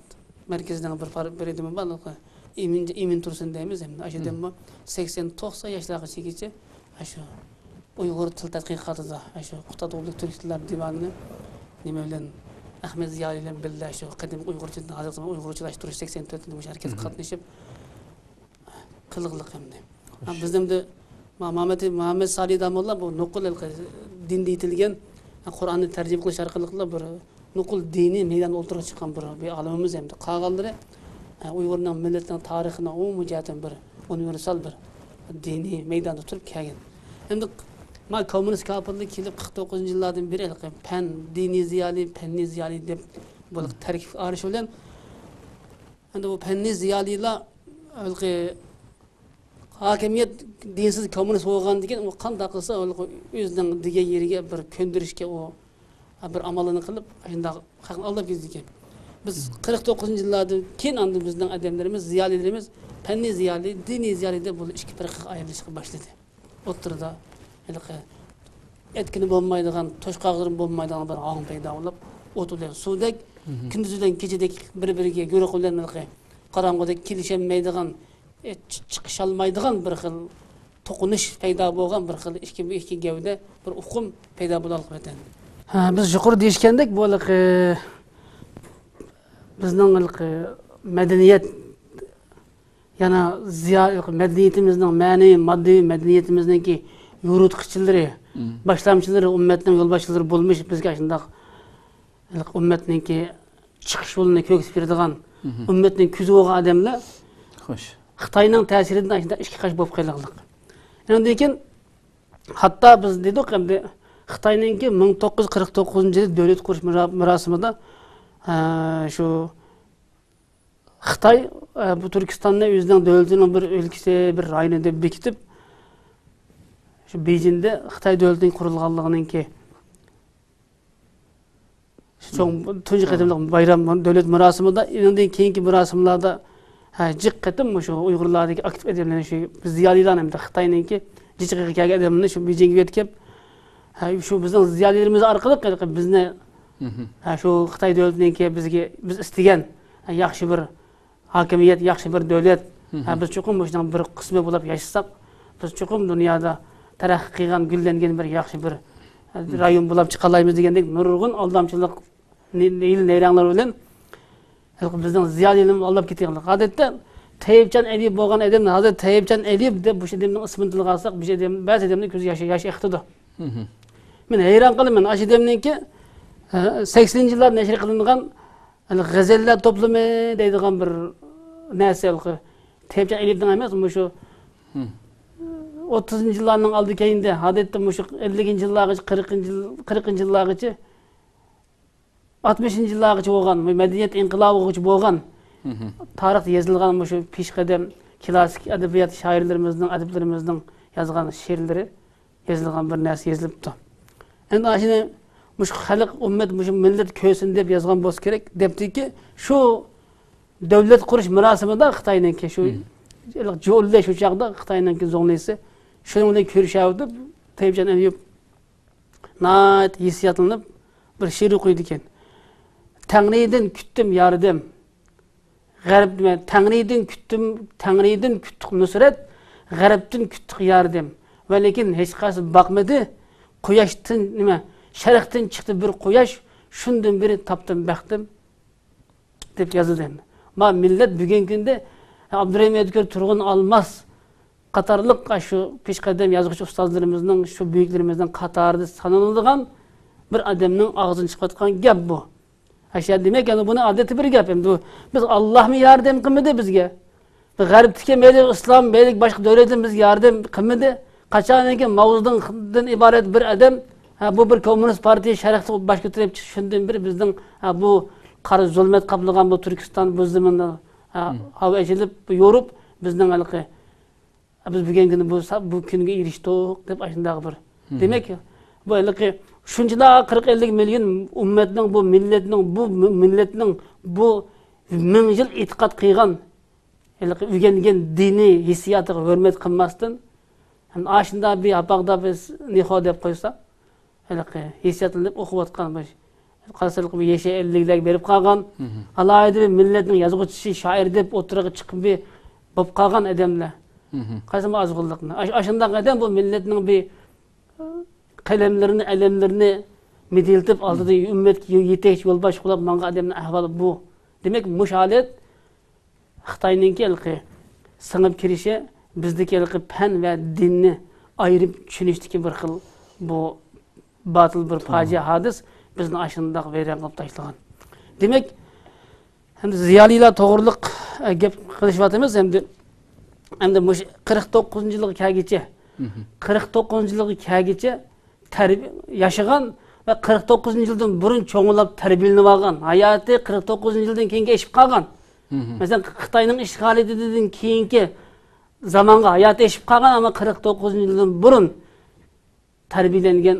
مەركىزىنىڭ بىر پار-، بىر ئادىمى بار، ئىمىن، ئىمىن تۇرسۇن دەيمىز ئەمدى. ئاشۇ ئادەممۇ سەكسەن، توقسان ياشلارغا چىققىچە ئاشۇ ئۇيغۇر تىل تەتقىقاتىدا ئاشۇ قۇتادغۇلۇق تۈرك تىللار دىۋانىنى نېمە بىلەن، ئەخمەت زىيالىي بىلەن بىللە شۇ قەدىمكى ئۇيغۇرچىدىن ھازىرقى زامان ئۇيغۇرچىلاشتۇرۇش سەكسەن تۆتىنچى مۇشۇ ھەرىكەتكە قاتنىشىپ، قىلغىلىق ئەمدى. ھە، بىزدە ئەمدى ما-، مامەت، مامەت سالى داموللا بۇ نوقۇل ھېلىقى دىندا يېتىلگەن، قۇرئاننى تەرجىمە قىلىش ئارقىلىقلا بىر نوقۇل دىنىي مەيداندا ئوتتۇرىغا چىققان بىر، بىر ئالىمىمىز ئەمدى. قالغانلىرى، ھە، ئۇيغۇرنىڭ مىللىتىنىڭ تارىخىنىڭ ئومۇمىي جەھەتتىن بىر ئۇنىۋېرسال بىر دىنىي مەيداندا تۇرۇپ كەلگەن. ئەمدى ما كوممۇنىست كاپىرلار كېلىپ قىرىق توققۇزىنچى يىللاردىن بېرى ھېلىقى پەن، دىنىي زىيالىي، پەننىي زىيالىي دەپ بولۇپ تەركىب ئايرىش بىلەن ئەمدى بۇ پەننىي زىيالىيلار ھېلىقى ھاكىمىيەت دىنسىز كوممۇنىست بولغاندىن كېيىن، ئۇ قانداق قىلسا، ھېلىقى ئۆزىنىڭ دېگەن يېرىگە بىر كۆندۈرۈشكە ئۇ بىر ئاماللارنى قىلىپ، شۇنداق خەقنى ئالداپ كېتىدىكەن. بىز قىرىق توققۇزىنچى يىللاردىن كېيىن ئاندىن بىزنىڭ ئادەملىرىمىز، زىيالىيلىرىمىز پەننىي زىيالىي، دىنىي زىيالىي دەپ بۇ ئىككى پىرقىگە ئايرىلىشقا باشلىدى. ئوتتۇرىدا ھېلىقى ئەتكىنى بولمايدىغان، توشقاقلىرى بولمايدىغان بىر ھاڭ پەيدا بولۇپ، ئوت بىلەن سۇدەك، كۈندۈز بىلەن كېچىدەك بىر-بىرىگە يورۇق بىلەن ھېلىقى قاراڭغۇدەك كېلىشەلمەيدىغان، ئە، چى-، چىقىشالمايدىغان بىر خىل توقۇنۇش پەيدا بولغان بىر خىل ئىككى، ئىككى گەۋدە بىر ئۇقۇم پەيدا بولالىغان. ھە، بىز يۇقىرىدا دېيىشكەندەك، بۇ ھېلىقى بىزنىڭ ھېلىقى مەدەنىيەت يەنە زىيا-، مەدەنىيىتىمىزنىڭ مەنىۋى، ماددىي مەدەنىيىتىمىزنىڭكى يورۇتقۇچىلىرى، باشلامچىلىرى، ئۈممەتنىڭ يولباشچىلىرى بولمىش بىزگە شۇنداق ئۈممەتنىڭكى چىقىش يولىنى كۆرسىتىپ بېرىدىغان، ئۈممەتنىڭ كۆزى بولغان ئادەملەر خوش. خىتاينىڭ تەسىرىدىن شۇنداق ئىككى قاش بولۇپ قېلىغلىق. ئاندىن كېيىن ھەتتا بىز دېدۇق ئەمدى خىتاينىڭكى مىڭ توققۇز يۈز قىرىق توققۇزىنچى يىلى دۆلەت قۇرۇش مۇرا-، مۇراسىمىدا، ئە، شۇ خىتاي، ئە، بۇ تۈركىستاننى ئۆزىنىڭ دۆلىتىنىڭ بىر ئۆلكىسى، بىر رايونى دەپ بېكىتىپ، شۇ بېيجىڭدە خىتاي دۆلىتىنىڭ قۇرۇلغانلىقىنىڭكى شۇ چوڭ تۇنجى قېتىملىق بايرام، دۆلەت مۇراسىمىدا، ئۇنىڭدىن كېيىنكى مۇراسىملاردا، ھە، جىق قېتىم مۇشۇ ئۇيغۇرلاردىكى ئاكتىپ ئادەملەرنى شۇ بىز زىيالىيلارنى ھەمدە خىتاينىڭكى جىق قېتىم كەلگەن ئادەملەرنى شۇ بېيجىڭگە يۆتكەپ، ھە، شۇ بىزنىڭ زىيالىيلىرىمىز ئارقىلىق ھېلىقى بىزنى، ھە، شۇ خىتاي دۆلىتىنىڭكى بىزگە، بىز ئىستىگەن، ھە، ياخشى بىر ھاكىمىيەت، ياخشى بىر دۆلەت. ھە، بىز چوقۇم مۇشۇنىڭ بىر قىسمى بولۇپ ياشىساق، بىز چوقۇم دۇنيادا تەرەققىي قىلغان، گۈللەنگەن بىر ياخشى بىر، ھە، رايون بولۇپ چىقالايمىز دېگەندەك نۇرغۇن ئالدامچىلىق، نى-، ھىيلە-نەيرەڭلەر بىلەن ھېلىقى بىزنىڭ زىيالىيلىرىمىز ئالداپ كېتىۋاتىدۇ. ئادەتتە تەيىپجان ئەلىيېۋ بولغان ئادەم، ھازىر تەيىپجان ئەلىيېۋ دەپ مۇشۇ ئادەمنىڭ ئىسمىنى تىلغا ئالساق، بۇ ئادەم، بەزى ئادەمنىڭ كۆزى ياش، ياش ئېقىتىدۇ. مەن ھەيران قالىمەن، ئاشۇ دەمنىڭكى، ئە، سەكسىنىنچى يىللاردا نەشر قىلىنغان، ھېلى غەزەللەر توپلىمى دەيدىغان بىر نەرسە، ھېلىقى تەييىپجان ئەلىيېۋنىڭ ئەمەس، مۇشۇ ئوتتۇزىنچى يىللارنىڭ ئالدى كەينىدە، ئادەتتە مۇشۇ ئەللىكىنچى يىللارغىچە، قىرىقىنچى يىل-، قىرىقىنچى يىللارغىچە، ئاتمىشىنچى يىللارغىچە بولغان مەدەنىيەت ئىنقىلابىغىچە بولغان تارىختا يېزىلغان مۇشۇ پېشقەدەم كلاسسىك ئەدەبىيات شائىرلىرىمىزنىڭ، ئەدىبلىرىمىزنىڭ يازغان شېئىرلىرى، يېزىلغان بىر نەرسە يېزىلىپتۇ. ئەمدى ئاشۇنى مۇشۇ خەلق، ئۈممەت، مۇشۇ مىللەت كۆرسۇن دەپ يازغان بولسا كېرەك، دەپتىكى، شۇ دۆلەت قۇرۇش مۇراسىمىدا خىتاينىڭكى شۇ جۇللەي، شۇ چاغدا خىتاينىڭكى زۇڭلىسى شۇنىڭ بىلەن كۆرۈشەۋېتىپ، تەييىپجان ئەلىيېۋ ناھايىتى ھېسسىياتلىنىپ بىر شېئىر ئوقۇيدىكەن. تەڭرىدىن كۈتتۈم ياردەم، غەرب، تەڭرىدىن كۈتتۈم، تەڭرىدىن كۈتتۇق نۇسرەت، غەربتىن كۈتتۇق ياردەم. ۋە لېكىن ھېچقايسى باقمىدى، قۇياشتىن، نېمە، شەرقتىن چىقتى بىر قۇياش، شۇندىن بېرى تاپتىم بەختىم، دەپ يازىدۇ ئەمدى. ما مىللەت بۈگۈنكى كۈندە ئابدۇرېھىم ئۆتكۈر، تۇرغۇن ئالماس قاتارلىق شۇ پېشقەدەم يازغۇچى ئۇستازلىرىمىزنىڭ، شۇ بۈيۈكلىرىمىزنىڭ قاتارىدا سانىلىدىغان بىر ئادەمنىڭ ئاغزىدىن چىقىۋاتقان گەپ بۇ. ئاشۇ دېمەك، يەنى بۇنى ئادەتتە بىر گەپ. ئەمدى بۇ، بىز، ئاللامۇ ياردەم قىلمىدى بىزگە. غەربتىكى مەيلى ئىسلام، مەيلى باشقا دۆلەتلەر بىزگە ياردەم قىلمىدى. قاچانكى ماۋزېدۇڭدىن ئىبارەت بىر ئادەم، ھە، بۇ بىر كوممۇنىست پارتىيە شەرقتە باش كۆتۈرۈپ چىقىش، شۇندىن بېرى بىزنىڭ، ھە، بۇ قارا زۇلمەت قاپلىغان بۇ تۈركىستان، بۇ زېمىندا، ھە، ھاۋا ئېچىلىپ، يورۇپ، بىزنىڭ ھېلىقى، ھە، بىز بۈگۈنكى كۈنى بۇ سا-، بۇ كۈنگە ئېرىشتۇق دەپ ئاشۇنداق بىر. دېمەك، بۇ ھېلىقى شۇنچىلا قىرىق ئەللىك مىليون ئۈممەتنىڭ، بۇ مىللەتنىڭ، بۇ مىللەتنىڭ بۇ مىڭ يىل ئېتىقاد قىلغان ھېلىقى ئۆگەنگەن دىنىي ھېسسىياتىغا ھۆرمەت قىلماستىن، ھەم ئاشۇنداق بىر ھاپاقدا بىز نىخو دەپ قويسا، ھېلىقى ھېسسىياتلىنىپ ئوقۇۋاتقان بۇ، قارىسا ھېلىقى بۇ يېشى ئەللىكلەرگە بېرىپ قالغان، ئالاھىدە بىر مىللەتنىڭ يازغۇچىسى، شائىرى دەپ ئوتتۇرىغا چىقىپ بىر بولۇپ قالغان ئادەملەر. قارىسا بۇ ئازغۇنلۇقنى. ئاش-، ئاشۇنداق ئادەم بۇ مىللەتنىڭ بىر قەلەملىرىنى، ئەلەملىرىنى مىدىرلىتىپ، ئالدىدا ئۈممەتكە يېتەكچى، يولباشچى بولۇپ ماڭغان ئادەمنىڭ ئەھۋالى بۇ. دېمەك، مۇشۇ ھالەت خىتاينىڭكى ھېلىقى سىڭىپ كىرىشى بىزدىكى ھېلىقى پەن ۋە دىننى ئايرىپ چۈشىنىشتىكى بىر خىل بۇ باتىل بىر پاجىئە ھادىس بىزنى ئاشۇنداق ۋەيران قىلىپ تاشلىغان. دېمەك، ئەمدى زىيالىيلار توغرىلىق، ئە، گەپ قىلىشىۋاتىمىز. ئەمدى، ئەمدى مۇشۇ قىرىق توققۇزىنچى يىلغا كەلگۈچە، قىرىق توققۇزىنچى يىلغا كەلگۈچە تەربىي-، ياشىغان ۋە قىرىق توققۇزىنچى يىلدىن بۇرۇن چوڭلاپ تەربىيەلىنىۋالغان، ھاياتى قىرىق توققۇزىنچى يىلدىن كېيىنگە ئېشىپ قالغان. مەسىلەن، خىتاينىڭ ئىشغالىيىتىدىن كېيىنكى زامانغا ھاياتى ئېشىپ قالغان، ئەمما قىرىق توققۇزىنچى يىلدىن بۇرۇن تەربىيەلەنگەن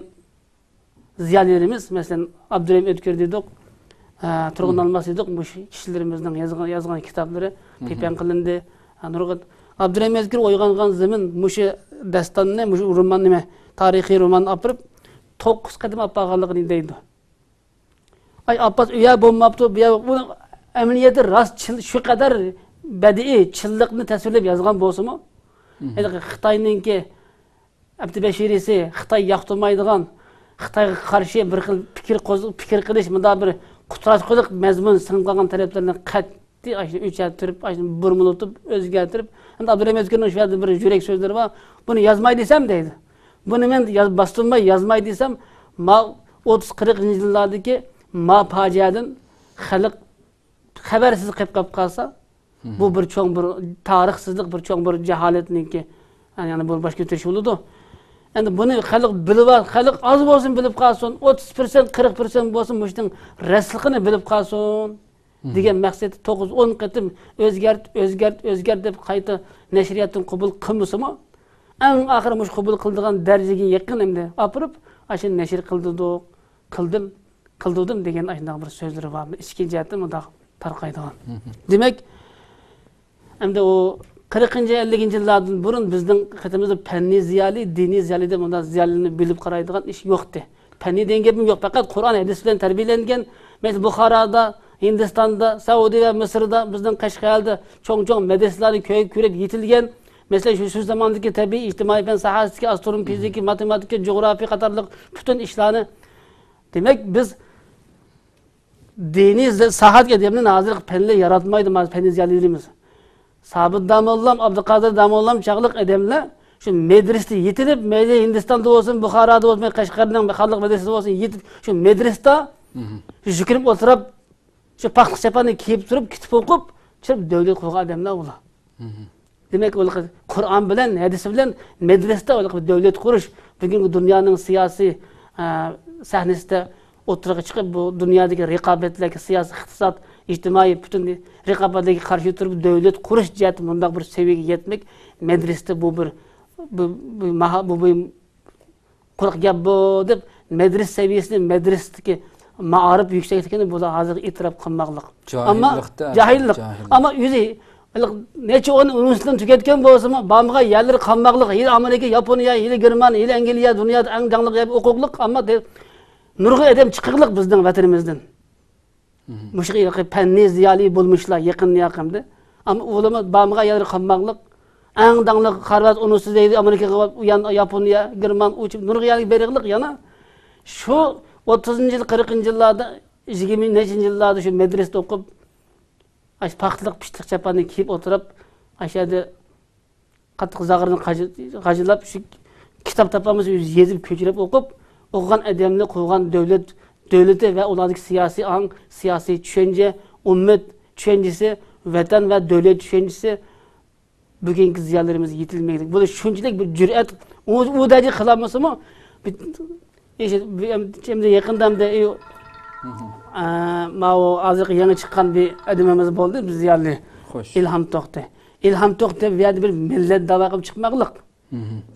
زىيالىيلىرىمىز، مەسىلەن، ئابدۇرېھىم ئۆتكۈر دېدۇق، ئە، تۇرغۇن ئالماس دېدۇق، مۇشۇ كىشىلىرىمىزنىڭ يازغان، يازغان كىتابلىرى پىپەڭ قىلىندى. ئە، نۇرغۇن، ئابدۇرېھىم ئۆتكۈر ئويغانغان زېمىن مۇشۇ داستاننى، مۇشۇ رومان، نېمە، تارىخىي روماننى ئاپىرىپ، توققۇز قېتىم ئاپارغانلىقىنى دەيدۇ. ئاي، ئاپپاس، ئۇ يەر بولماپتۇ، بۇ يەر، بۇ ئەمەلىيەتتە راست چىن، شۇ قەدەر بەدىئىي چىنلىقنى تەسۋىرلەپ يازغان بولسىمۇ، ھېلىقى خىتاينىڭكى ئەبدۇبەشىرىسى، خىتاي ياقتۇرمايدىغان، خىتايغا قارشى بىر خىل پىكىر قوز-، پىكىر قىلىش، مۇنداق بىر قۇتراتقۇلۇق مەزمۇن سىڭىپ قالغان تەرەپلىرىنى قەتئىي ئاشۇنى ئۆچەرتتۈرۈپ، ئاشۇنى بۇرمىلىتىپ، ئۆزگەرتىپ، ئەمدى ئابدۇرېھىم ئۆتكۈرنىڭ شۇ يەردە بىر يۈرەك سۆزلىرى بار. بۇنى يازماي دېسەم دەيدۇ. بۇنى مەن ياز-، باستۇرماي، يازماي دېسەم، ما ئوتتۇز قىرىقىنچى يىللاردىكى ما پاجىئەدىن خەلق خەۋەرسىز قېلىپ، قېلىپ قالسا، بۇ بىر چوڭ بىر تارىخسىزلىق، بىر چوڭ بىر جاھالەتنىڭكى، يەنى بۇ باش كۆتۈرۈش بولىدۇ. ئەمدى بۇنى خەلق بىلىۋال-، خەلق ئاز بولسۇن بىلىپ قالسۇن، ئوتتۇز پىرسەنت، قىرىق پىرسەنت بولسۇن، مۇشۇنىڭ راستلىقىنى بىلىپ قالسۇن دېگەن مەقسەتتە توققۇز، ئون قېتىم ئۆزگەرت، ئۆزگەرت، ئۆزگەرت دەپ قايتا نەشرىياتتىن قوبۇل قىلمىسىمۇ، ئەڭ ئاخىرى مۇشۇ قوبۇل قىلىدىغان دەرىجىگە يېقىن ئەمدى ئاپىرىپ، ئاشۇنى نەشر قىلدۇردۇق، قىلدىم، قىلدۇردۇم دېگەن ئاشۇنداق بىر سۆزلىرى بار. ئىچكى جەھەتتىن مۇنداق تارقايدىغان. دېمەك، ئەمدى ئۇ قىرىقىنچى، ئەللىكىنچى يىللاردىن بۇرۇن بىزنىڭ قېتىمىزدا پەننىي زىيالىي، دىنىي زىيالىي دەپ مۇنداق زىيالىيلىرىنى بۆلۈپ قارايدىغان ئىش يوقتى. پەننىي دېگەن گېپىم يوق، پەقەت قۇرئان، ھەدىس بىلەن تەربىيەلەنگەن، مەسىلەن، بۇخارادا، ھىندىستاندا، سەئۇدى ۋە مىسىردا، بىزنىڭ قەشقەردە چوڭ-چوڭ مەدرىسىلەرنى كۆ-، كۆرۈپ يېتىلگەن، مەسىلەن، شۇ، شۇ زاماندىكى تەبىئىي ئىجتىمائىي پەن ساھەسىدىكى ئاسترونوم، فىزىكا، ماتېماتىكا، جۇغراپىيە قاتارلىق پۈتۈن ئىشلارنى، دېمەك، بىز دىنىي ز-، ساھەدىكى ئادەملەرنى ھازىرقى پەنلەر ياراتمايدۇ، مانا پەننىي زىيالىيلىرىمىز. سابىت داموللام، ئابدۇقادىر داموللام چاغلىق ئادەملەر شۇ مەدرىسىدە يېتىلىپ، مەيلى ھىندىستاندا بولسۇن، بۇخارادا بولسۇن، قەشقەرنىڭ خەلق مەدرىسىسىدا بولسۇن، يېتىپ، شۇ مەدرىسىدە يۈكۈنۈپ ئولتۇرۇپ، شۇ پاختا چاپاننى كىيىپ تۇرۇپ، كىتاب ئوقۇپ، چىرىپ دۆلەت قۇرغان ئادەملەر ئۇلار. دېمەك، ئۇلار قۇرئان بىلەن، ھەدىس بىلەن مەدرىسىدە ئۇلار دۆلەت قۇرۇش، بۈگۈنكى دۇنيانىڭ سىياسىي، ئە، سەھنىسىدە ئوتتۇرىغا چىقىپ، بۇ دۇنيادىكى رىقابەتلەرگە، سىياسىي، ئىقتىساد، ئىجتىمائىي، پۈتۈن رىقابەتلەرگە قارشى تۇرۇپ، دۆلەت قۇرۇش جەھەتتە مۇنداق بىر سەۋىيەگە يەتمەك، مەدرىسىدە بۇ بىر، بۇ، بۇ ماھا-، بۇ، بۇ قۇرۇق گەپ بۇ دەپ، مەدرىسە سەۋىيەسىنى، مەدرىسىدىكى مائارىپ يۈكسەكلىكىنى بۇلار ھازىر ئېتىراپ قىلماقلىق. ئەمما جاھىللىقتا، جاھىللىق. جاھىللىق. ئەمما ئۆزى نەچچە ئون ئۇنىۋېرسىتېتنى تۈگەتكەن بولسىمۇ، بارمىغان يەرلىرى قالماقلىق. ھېلى ئامېرىكا، ياپونىيە، ھېلى گېرمان، ھېلى ئەنگلىيە، دۇنيادا ئەڭ داڭلىق يەر ئوقۇقلۇق، ئەمما دە-، نۇرغۇن ئادەم چىقىقلىق بىزنىڭ ۋەتىنىمىزدىن. مۇشۇ ھېلىقى پەننىي زىيالىي بولمۇشلار يېقىندا يېقىندا. ئەمما ئۇلارمۇ بارمىغان يەرلىرى قالماقلىق. ئەڭ داڭلىق خارۋارد ئۇنىۋېرسىتېتى دەيدۇ، ئامېرىكىغا، ياپونىيە، گېرمان، ئۇ نۇرغۇن يەرگە بېرىقلىق يەنە. شۇ ئوتتۇزىنچى يىل، قىرىقىنچى يىللاردا، يىگىرمە نەچچىنچى يىللاردا شۇ مەدرىسىدە ئوقۇپ، ئاشۇ پاختىلىق پىشتىلىق چاپاننى كىيىپ ئولتۇرۇپ، ئاشۇ يەردە قاتتىق زاغرىنى غاجىلاپ، شۇ كىتاب تاپالمىسا، ئۆزى يېزىپ، كۆچۈرۈپ ئوقۇپ، ئوقۇغان ئادەمنى قۇرغان دۆلەت، دۆلىتى ۋە ئۇلاردىكى سىياسىي ئاڭ، سىياسىي چۈشەنچە، ئۈممەت چۈشەنچىسى، ۋەتەن ۋە دۆلەت چۈشەنچىسى بۈگۈنكى زىيالىيلىرىمىزگە يېتىلمەيدۇ. بۇ شۇنچىلىك بىر جۈرئەت، ئۇ، ئۇ دەرىجە قىلالمىسىمۇ، بىر ئىش، بۇ ئەم-، ئەمدى يېقىندا ئەمدى، ئى، ئە، ماۋۇ ھازىرقى يېڭى چىققان بىر ئادىمىمىز بولدى، بىر زىيالىي. خوش. ئىلھام توختى. ئىلھام توختى بۇ يەردە بىر مىللەت داۋا قىلىپ چىقماقلىق.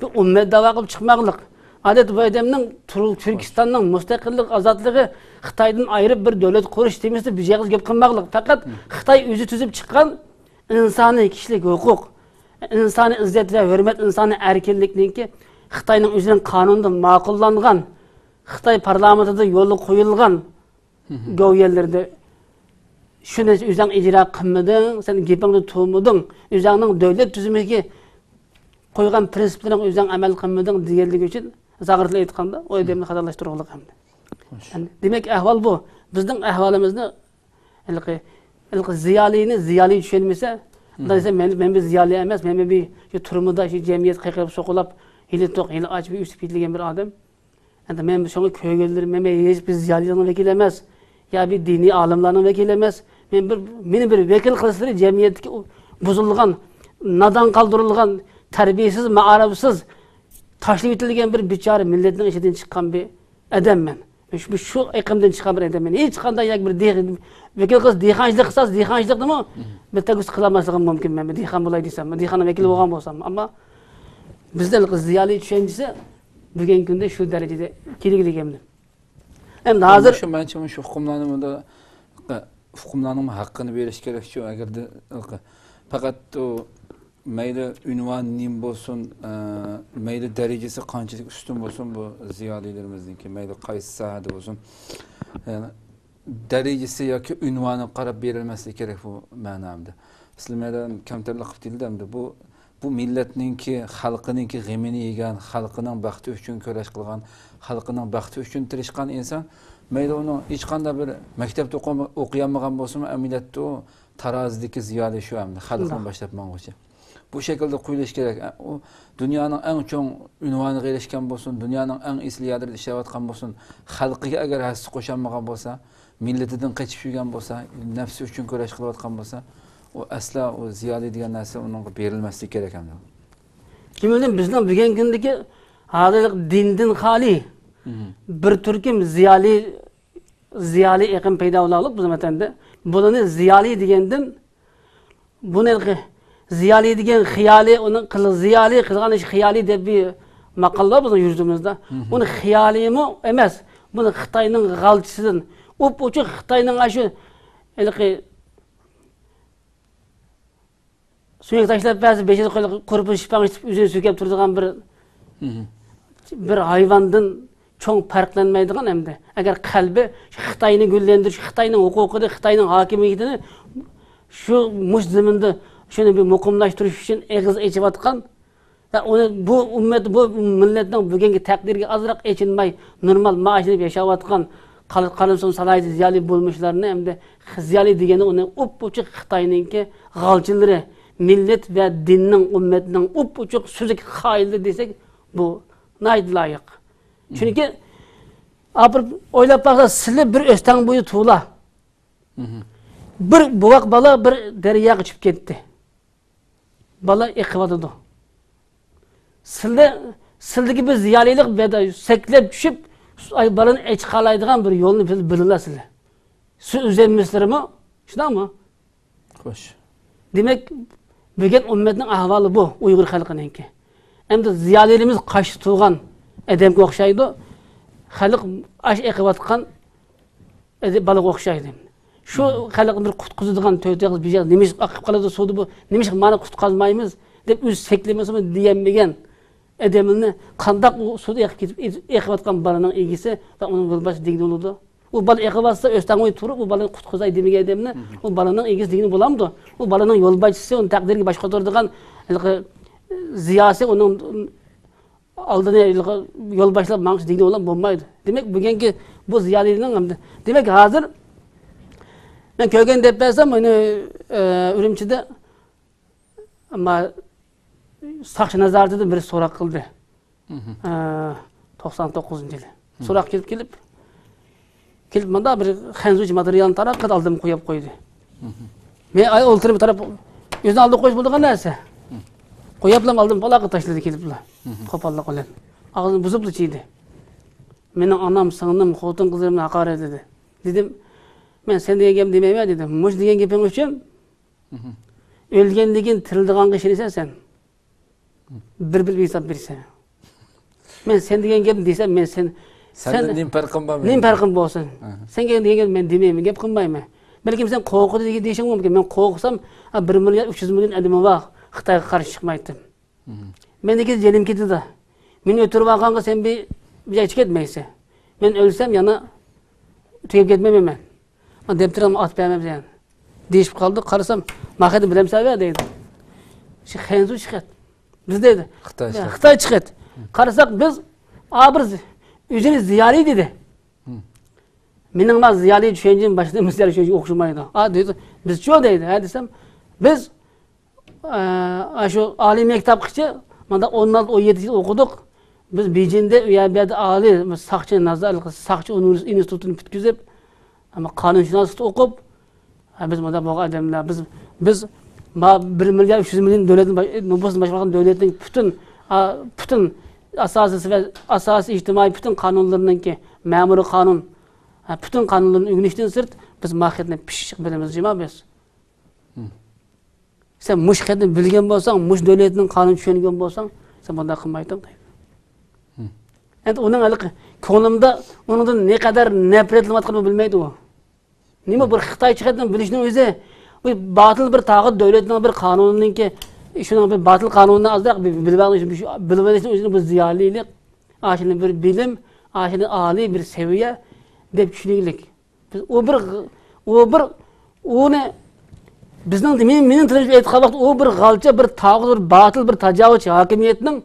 بىر ئۈممەت داۋا قىلىپ چىقماقلىق. ئادەتتە بۇ ئادەمنىڭ تۇر-، تۈركىستاننىڭ مۇستەقىللىق، ئازادلىقى، خىتايدىن ئايرىپ بىر دۆلەت قۇرۇش تېمىسىدا بىر يېغىز گەپ قىلماقلىق. پەقەت خىتاي ئۆزى تۈزۈپ چىققان ئىنسانىي كىشىلىك ھوقۇق، ئىنسانىي ئىززەت ۋە ھۆرمەت، ئىنسانىي ئەركىنلىكنىڭكى خىتاينىڭ ئۆزىنىڭ قانۇنىدا ماقۇللانغان، خىتاي پارلامېنتىدا يولغا قويۇلغان گوۋۇيۈەنلىرىدە شۇنى ئۆزۈڭ ئىجرا قىلمىدىڭ، سەن گېپىڭدە تۇرمىدىڭ، ئۆزۈڭنىڭ دۆلەت تۈزۈمىگە قويغان پىرىنسىپلىرىڭ ئۆزۈڭ ئەمەل قىلمىدىڭ دېگەنلىكى ئۈچۈن، زاغرىتىلا ئېيتقاندا، ئۇ ئادەمنى خاتالاشتۇرغۇلۇق ئەمدى. خوش. دېمەك، ئەھۋال بۇ. بىزنىڭ ئەھۋالىمىزنى ھېلىقى، ھېلىقى زىيالىينى زىيالىي چۈشەنمىسە، مم. دېسە، مەن، مەن بىر زىيالىي ئەمەس، مەن بىر شۇ تۈرمىدە، شۇ جەمئىيەت قېقىرىپ سوقۇلاپ، ھېلى توق، ھېلى ئاچ بىر ئۆسۈپ كېتىلگەن بىر ئادەم. ئەمدى مەن شۇڭا كۆرگەنلىرىم، مەن، مەن ھېچ بىر زىيالىينىڭ ۋەكىلى ئەمەس، يا بىر دىنىي ئالىملارنىڭ ۋەكىلى ئەمەس. مەن بىر، مېنى بىر ۋەكىل قىلسىلىرى جەمئىيەتتىكى ئۇ بۇزۇلغان، نادان قالدۇرۇلغان، تەربىيەسىز، مائارىپسىز، تاشلىۋېتىلگەن بىر بىچارە مىللەتنىڭ ئىچىدىن چىققان بىر ئادەممەن. شۇ، شۇ ئېقىمدىن چىققان بىر ئادەممەن. ھېچقانداق ياكى بىر دېھ-، ۋەكىل قىلسا دېھقانچىلىق قىلسا، دېھقانچىلىقنىمۇ بىر تەگۈس قىلالماسلىقىم مۇمكىن. مەن بىر دېھقان بولاي دېسەم، دېھقاننىڭ ۋەكىلى بولغان بولسام. ئەمما بىزدە زىيالىي چۈشەنچىسى بۈگۈنكى كۈندە شۇ دەرىجىدە كېلىگلىگەن. ئەمدى ھازىر شۇ، مەنچە شۇ ئۇقۇملارنى بۇندا، ئۇقۇملارنىڭ ھەققىنى بېرىش كېرەكچۇ، ئەگەردە پەقەت ئۇ مەيلى ئۇنۋانى نېمە بولسۇن، ئە، مەيلى دەرىجىسى قانچىلىك ئۈستۈن بولسۇن، بۇ زىيالىيلىرىمىزنىڭكى، مەيلى قايسى ساھەدە بولسۇن، يەنى دەرىجىسى ياكى ئۇنۋانىغا قاراپ بېرىلمەسلىكى كېرەك بۇ مەنامدا. ئىسلام ئادەم كەمتەرلىك قىلىپ دېيىلدى ئەمدى. بۇ، بۇ مىللەتنىڭكى، خەلقىنىڭكى غېمىنى يېگەن، خەلقىنىڭ بەختى ئۈچۈن كۈرەش قىلغان، خەلقىنىڭ بەختى ئۈچۈن تىرىشقان ئىنسان، مەيلى ئۇنىڭ ھېچقانداق بىر مەكتەپتە ئوقۇم-، ئوقۇيالمىغان بولسىمۇ، ئەمەلىيەتتە ئۇ تارازىدىكى زىيالىي شۇ ئەمدى، خەلقنى باشلاپ ماڭغۇچى. بۇ شەكىلدە قويۇلۇشى كېرەك. ئۇ دۇنيانىڭ ئەڭ چوڭ ئۇنۋانىغا ئېرىشكەن بولسۇن، دۇنيانىڭ ئەڭ ئېسىل يەرلىرىدە ئىشلەۋاتقان بولسۇن، خەلقىگە ئەگەر ھەسسە قوشالمىغان بولسا، مىللىتىدىن قېچىپ يۈرگەن بولسا، نەپسى ئۈچۈن كۈرەش قىلىۋاتقان بولسا، ئۇ ئەسلا ئۇ زىيالىي دېگەن نەرسە ئۇنىڭغا بېرىلمەسلىكى كېرەك ئەمدى. شۇنىڭ بىزنىڭ بۈگۈنكى كۈندىكى ھازىرلىق دىندىن خالىي بىر تۈركۈم زىيالىي، زىيالىي ئېقىم پەيدا بولاقلىق بىزنىڭ ۋەتەندە. بۇلارنى زىيالىي دېگەندىن بۇنى زىيالىي دېگەن خىيالىي، ئۇنى قىل-، زىيالىي قىلغان ئىش خىيالىي دەپ بىر ماقال بار بىزنىڭ يۇرتىمىزدا. ئۇنى خىيالىيمۇ ئەمەس، بۇنى خىتاينىڭ غالچىسىدىن، ئوپئوچۇق خىتاينىڭ ئاشۇ ھېلىقى سۆڭەك تاشلاپ بەرسە، بېشىدا قويۇپ، قۇرۇپلا شىپاڭ ئىچىپ، ئۆزىنى سۆكەپ تۇرىدىغان بىر بىر ھايۋاندىن چوڭ پەرقلەنمەيدىغان ئەمدى. ئەگەر قەلبى شۇ خىتاينى گۈللەندۈرۈش، خىتاينىڭ ھوقۇقىنى، خىتاينىڭ ھاكىمىيىتىنى شۇ مۇش زېمىندا شۇنى بىر مۇقىملاشتۇرۇش ئۈچۈن ئېغىز ئېچىۋاتقان ۋە ئۇنى بۇ ئۈممەت، بۇ مىللەتنىڭ بۈگۈنكى تەقدىرىگە ئازراق ئېچىنماي، نورمال مائاش ئېلىپ ياشاۋاتقان قال-، قانۇنسىز سالاھىيەتلىك زىيالىي بولمۇشلارنى ئەمدى زىيالىي دېگەننى ئۇنى ئوپئوچۇق خىتاينىڭكى غالچىلىرى، مىللەت ۋە دىننىڭ، ئۈممەتنىڭ ئۇپئوچۇق سۈزۈك خائىنلىرى دېسەك، بۇ ناھايىتى لايىق. چۈنكى، ئاپىرىپ ئويلاپ باقسا، سىلى بىر ئۆستەڭ بويى تۇلا. بىر بوۋاق بالا بىر دەرياغا چۈشۈپ كەتتى. بالا ئېقىۋاتىدۇ. سىلدە، سىلدىكى بىر زىيالىيلىق بەدە سەكلەپ چۈشۈپ، ئاي، بالىنى ئەچىقالايدىغان بىر يولنى بىل-، بىلىلا سىلى. سۇ ئۈزەلمىسىلىرىمۇ، شۇنداقمۇ؟ خوش. دېمەك، بۈگۈن ئۈممەتنىڭ ئەھۋالى بۇ، ئۇيغۇر خەلقىنىڭكى. ئەمدى زىيالىيلىرىمىز قاشتا تۇرغان ئادەمگە ئوخشايدۇ. خەلق ئاش ئېقىۋاتقان ئەدىب بالىغا ئوخشايدۇ. شۇ خەلقنى بىر قۇتقۇزىدىغان تۆت ئېغىز بىر نېمىشقا ئاقىپ قالىدۇ سۇدا بۇ، نېمىشقا مانا قۇتقۇزمايمىز دەپ ئۆزى سەكلىمىسىمۇ دېيەلمىگەن ئادەمنى قانداق ئۇ سۇدا ئېقىپ كېتىپ، ئېقىۋاتقان بالىنىڭ ئىگىسى ۋە ئۇنىڭ يولباشچىسى دېگىلى بولىدۇ؟ ئۇ بالا ئېقىۋاتسا ئۆستەڭ بويى تۇرۇپ، ئۇ بالىنى قۇتقۇزاي دېمىگەن ئادەمنى، ئۇ بالىنىڭ ئىگىسى دېگىلى بولامدۇ؟ ئۇ بالىنىڭ يولباشچىسى، ئۇنىڭ تەقدىرىگە باش قوتۇرىدىغان ھېلىقى زىياسى، ئۇنىڭ ئالدىنى يول باشلاپ ماڭىش دېگىنى بولمايدۇ. دېمەك، بۈگۈنكى بۇ زىيالىينىڭ ئەمدى، دېمەك، ھازىر مەن كۆرگەن دەپ بەرسەم، مانا، ئە، ئۈرۈمچىدە، ئەمما ساقچى نازارىتىدىن بىرى سوراق قىلدى. ئە، توقسان توققۇزىنچى يىلى. سوراق كېلىپ، كېلىپ، كېلىپ مۇنداق بىر خەنزۇچە ماتېرىيالنى تاراپ، قىز ئالدىمغا قويۇپ قويدى. مەن ئاي ئولتۇرۇپ تاراپ، ئۆزىنى ئالدىغا قويۇش بولىدىغان نەرسە. قويۇپلا ئالدىم، بالاغا تاشلىدى كېلىپلا. قوپاللىق بىلەن. ئاغزىنى بۇزۇپلا چىيدى. مېنىڭ ئانام، سىڭلىم، خوتۇن قىزلىرىمنى ھاقارەتلىدى. دېدىم، مەن سەن دېگەن گەپنى دېمەيمەن دېدىم. مۇشۇ دېگەن گېپىڭ ئۈچۈن ئۆلگەندىن كېيىن تىرىلىدىغانغا ئىشىنىسەن سەن. بىر بىلىپ ھېساب بېرىسەن. مەن سەن دېگەن گەپنى دېسەم، مەن سەن، سەندىن سەن نېمە پەرقىم بار نېمە مېنىڭ؟ پەرقىم بولسۇن؟ ئەھە. سەن دېگەن، دېگەن مەن دېمەيمەن، گەپ قىلمايمەن. بەلكىم سەن قورقىدۇ دېگەن دېيىشىڭ مۇمكىن. مەن قورقسام، ھە، بىر مىليارد ئۈچ يۈز مىليون ئادىمى بار، خىتايغا قارشى چىقمايتتىم. مەن دېگەن جېنىم كېتىدۇ. مېنى ئۆلتۈرۈۋالغانغا سەن بىر، بىر جايغا كەتمەيسەن. مەن ئۆلسەم يەنە تۈگەپ كەتمەيمەن مەن. دەپتىرىمنى ئاتىپ بەرمەمسەن يەنە. دېيىشىپ قالدى. قارىسام، ماخەتنى بىلەمسەن دەيدۇ. شۇ خەنزۇ چىقەت. بىز دەيدۇ. خىتاي چىقەت. خىتاي چىقەت. قارىساق بىز، ئا، بىر ئۆزىنى زىيالىي دېدى. مېنىڭ ما زىيالىي چۈشەنچەم باشقىلارنىڭ زىيالىي چۈشەنچىگە ئوخشىمايدۇ. ئا، دەيدۇ. بىزچۇ دەيدۇ. ھە دېسەم، بىز ئە، ئاشۇ ئالىي مەكتەپكىچە مانا ئون ئالتە، ئون يەتتە يىل ئوقۇدۇق. بىز بېيجىڭدە، ئۇ يەردە ئالىي ساقچى نازا-، ساقچى ئۇنىۋېرسىتېت ئىنستىتۇتىنى پۈتكۈزۈپ، ئەمما قانۇنشۇناسلىقتا ئوقۇپ، ھە، بىز مۇنداق بولغان ئادەملەر، بىز، بىز ما بىر مىليارد ئۈچ يۈز مىليون دۆلەتنى با-، نوپۇسنى باشقۇرغان دۆلەتنىڭ پۈتۈن، ئا، پۈتۈن ئاساسىي ۋە ئاساسىي ئىجتىمائىي پۈتۈن قانۇنلىرىنىڭكى مەمۇرىي قانۇن، ھە، پۈتۈن قانۇنلىرىنى ئۆگىنىشتىن سىرت، بىز ماخىيەتنى پىششىق بىلىمىز جۇما بىز. سەن مۇشۇ خەتنى بىلگەن بولساڭ، مۇشۇ دۆلەتنىڭ قانۇنىنى چۈشەنگەن بولساڭ، سەن بۇنداق قىلمايتتىڭ دەيدۇ. ئەمدى ئۇنىڭ ھېلىقى كۆڭلۈمدە ئۇنىڭدىن نەقەدەر نەپرەتلىنىۋاتقىنىنى بىلمەيدۇ ئۇ. نېمە بىر خىتايچە خەتنى بىلىشنىڭ ئۆزى، بۇ باتىل بىر تاغۇت دۆلەتنىڭ بىر قانۇنىنىڭكى، شۇنىڭ بىر باتىل قانۇنىنى ئازراق بىلىۋالغان، بىلىۋېلىشنىڭ ئۆزىنى بۇ زىيالىيلىق، ئاشۇنى بىر بىلىم، ئاشۇنى ئالىي بىر سەۋىيە دەپ چۈشىنىگلىك. بىز ئۇ بىر، ئۇ بىر، ئۇنى بىزنىڭ، مېنىڭ، مېنىڭ تىلىمچە ئېيتقان ۋاقىتتا، ئۇ بىر غالچا، بىر تاغۇت، بىر باتىل، بىر تاجاۋۇزچى ھاكىمىيەتنىڭ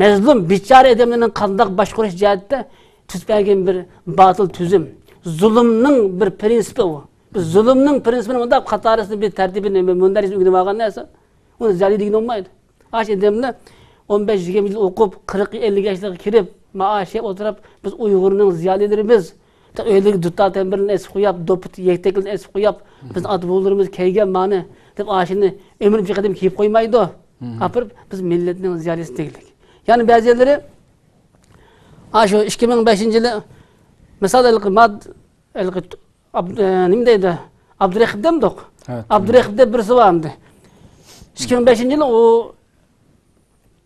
مەزلۇم، بىچارە ئادەملەرنى قانداق باشقۇرۇش جەھەتتە تۈزۈپ بەرگەن بىر باتىل تۈزۈم، زۇلۇمنىڭ بىر پىرىنسىپى ئۇ. بىز زۇلۇمنىڭ پىرىنسىپىنى مۇنداق قاتارىسىنى، بىر تەرتىپىنى، مۇندەق ئۆگىنىۋالغان نەرسە، ئۇنى زىيالىي دېگىلى بولمايدۇ. ئاشۇ ئادەملەر ئون بەش، يىگىرمە يىل ئوقۇپ، قىرىق، ئەللىك ياشلارغا كىرىپ، مائاش يەپ ئولتۇرۇپ، بىز ئۇيغۇرنىڭ زىيالىيلىرىمىز، ئۆيلىرىگە دۇتار تەمبۇرلىرىنى ئېسىپ قويۇپ، دوپپا يەكتەكلىرىنى ئېسىپ قويۇپ، بىزنىڭ ئاتا بوۋىلىرىمىز كىيگەن مانى دەپ، ئاشۇنى ئۆمرى بىر قېتىم كىيىپ قويمايدۇ. ئاپىرىپ، بىز مىللەتنىڭ زىيالىيسى دېگۈلۈك. يەنە بەزىلىرى، ئاشۇ ئىككى مىڭ بەشىنچى يىلى، مىسال، ھېلىقى ماد-، ھېلىقى ئابد-، ئە، نېمە دەيدۇ؟ ئابدۇرېقىپ دەمدۇق؟ ھە. ئابدۇرېقىپ دەپ بىرسى بار ئەمدى. ئىككى مىڭ بەشىنچى يىلى ئۇ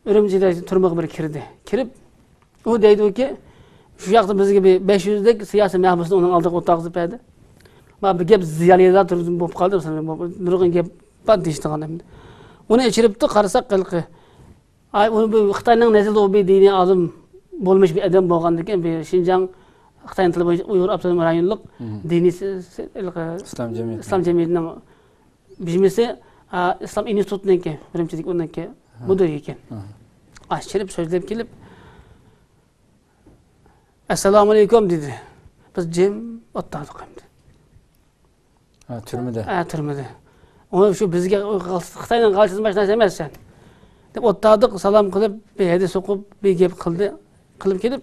ئۈرۈمچىدە تۈرمىگە بىر كىردى. كىرىپ، ئۇ دەيدۇكى، شۇ ياقتا بىزگە بىر بەش يۈزدەك سىياسىي مەھبۇسنى ئۇنىڭ ئالدىغا ئولتۇرغۇزۇپ بەردى. مانا بۇ گەپ زىيالىيلار تۈرىدىن بولۇپ قالدى، مەسىلەن، بۇ نۇرغۇن گەپ بار دېيىشىدىغان ئەمدى. ئۇنى ئېچىرىپتۇ، قارىساق، ھېلىقى ئاي، ئۇ بۇ خىتاينىڭ نەزىرىدە ئۇ بىر دىنىي ئالىم بولمىش بىر ئادەم بولغاندىكىن، بىر شىنجاڭ خىتاينىڭ تىلى بويىچە ئۇيغۇر ئاپتونوم رايونلۇق دىنىي س-، س-، ھېلىقى ئىسلام جەمئىيىتى. ئىسلام جەمئىيىتىنىڭ بىجمىسى، ئا، ئىسلام ئىنستىتۇتىنىڭكى، ئۈرۈمچىدىكى ئۇنىڭكى مۇدىرى ئىكەن. ئاشۇ كىرىپ سۆزلەپ كېلىپ، «ئەسسالامۇئەلەيكۇم» دېدى. بىز جىم ئولتۇردۇق ئەمدى. ھە، تۈرمىدە. ھە، تۈرمىدە. ئۇ شۇ بىزگە، خىتاينىڭ غالچىسى باشقا نەرسە ئەمەس سەن، دەپ ئولتۇردۇق، سالام قىلىپ، بىر ھەدىس ئوقۇپ، بىر گەپ قىلدى، قىلىپ كېلىپ،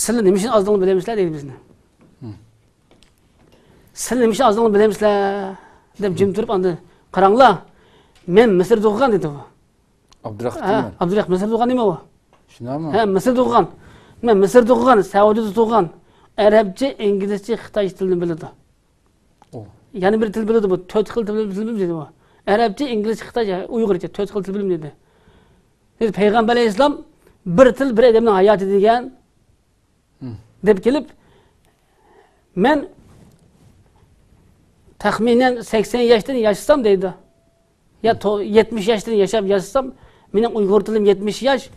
سىلەر نېمە ئۈچۈن ئاز دېگىنىنى بىلەمسىلەر دېدى بىزنى. سىلەر نېمە ئۈچۈن ئاز دېگىنىنى بىلەمسىلەر؟ دەپ جىم تۇرۇپ، ئاندىن، قاراڭلار، مەن مىسىردا ئوقۇغان دېدى ئۇ. ئابدۇراق ھە، دېمەن. ئابدۇراق مىسىردا ئوقۇغان نېمە ئۇ؟ شۇنداقمۇ؟ ھە، مىسىردا ئوقۇغان. مەن مىسىردا ئوقۇغان، سەئۇدىدا تۇغان. ئەرەبچە، ئىنگلىزچە، خىتايچە تىلنى بىلىدۇ. ئۇ. يەنە بىر تىل بىلىدۇ بۇ. تۆت خىل تىل بىلىدۇ دېدى ئۇ. ئەرەبچە، ئىنگلىزچە، خىتايچە، ئۇيغۇرچە، تۆت خىل تىل بىلىدۇ دېدى. دېدى، پەيغەمبەر ئەلەيھىسسالام بىر تىل، بىر ئادەمنىڭ ھاياتى دېگەن دەپ كېلىپ، مەن تەخمىنەن سەكسەن ياشتىن ياشىسام دەيدۇ. يا تو-، يەتمىش ياشتىن ياشاپ ياشىسام، مېنىڭ ئۇيغۇر تىلىم يەتمىش ياش،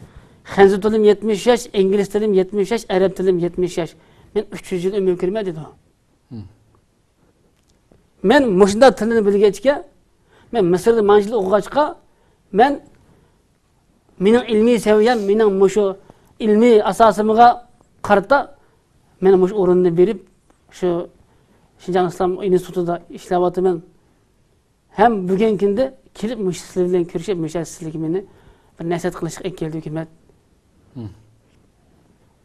خەنزۇ تىلىم يەتمىش ياش، ئىنگلىز تىلىم يەتمىش ياش، ئەرەب تىلىم يەتمىش ياش. مەن ئۈچ يۈز يىل ئۆمۈر كۆرىمەن دېدى. مەن مۇشۇنداق تىلنى بىلگەچكە، مەن مىسىردا مانچە يىل ئوقۇغاچقا، مەن، مېنىڭ ئىلمىي سەۋىيەم، مېنىڭ مۇشۇ ئىلمىي ئاساسىمغا قارىتا، مەن مۇشۇ ئورۇننى بېرىپ، شۇ شىنجاڭ ئىسلام ئىنستىتۇتىدا ئىشلەۋاتىمەن. ھەم بۈگۈنكى كۈندە كېلىپ مۇشۇ سىلەر بىلەن كۆرۈشۈپ، مۇشۇ سىلەرگە مېنى بىر نەسىھەت قىلىشقا ئەكەلدى ھۆكۈمەت.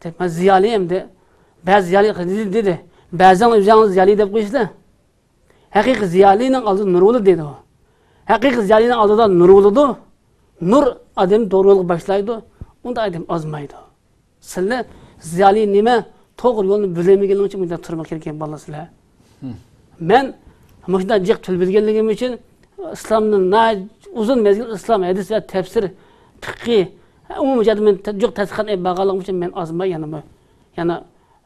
دەپ، مەن زىيالىي ئەمدى. بەزى زىيالىي دېدى، دېدى. بەزىڭلار ئۆزۈڭلارنى زىيالىي دەپ قويىسىلەر. ھەقىقىي زىيالىينىڭ ئالدىدا نۇر بولىدۇ دېدى ئۇ. ھەقىقىي زىيالىينىڭ ئالدىدا نۇر بولىدۇ. نۇر ئادەمنى توغرا يولغا باشلايدۇ. ئۇنداق ئادەم ئازمايدۇ. سىلەر زىيالىي نېمە، توغرا يولنى بىلەلمىگەنلىكىڭ ئۈچۈن مۇنداق تۇرمۇشقا كىرگەن بالىلار سىلەر. مەن مۇشۇنداق جىق تىل بىلگەنلىكىم ئۈچۈن ئىسلامنى ناھايىتى ئۇزۇن مەزگىل ئىسلام ھەدىس ۋە تەپسىر، پىقھى، ئومۇمىي جەھەتتىن مەن جىق تەتقىقات ئېلىپ بارغانلىقىم ئۈچۈن مەن ئازماي يەنە بۇ، يەنە،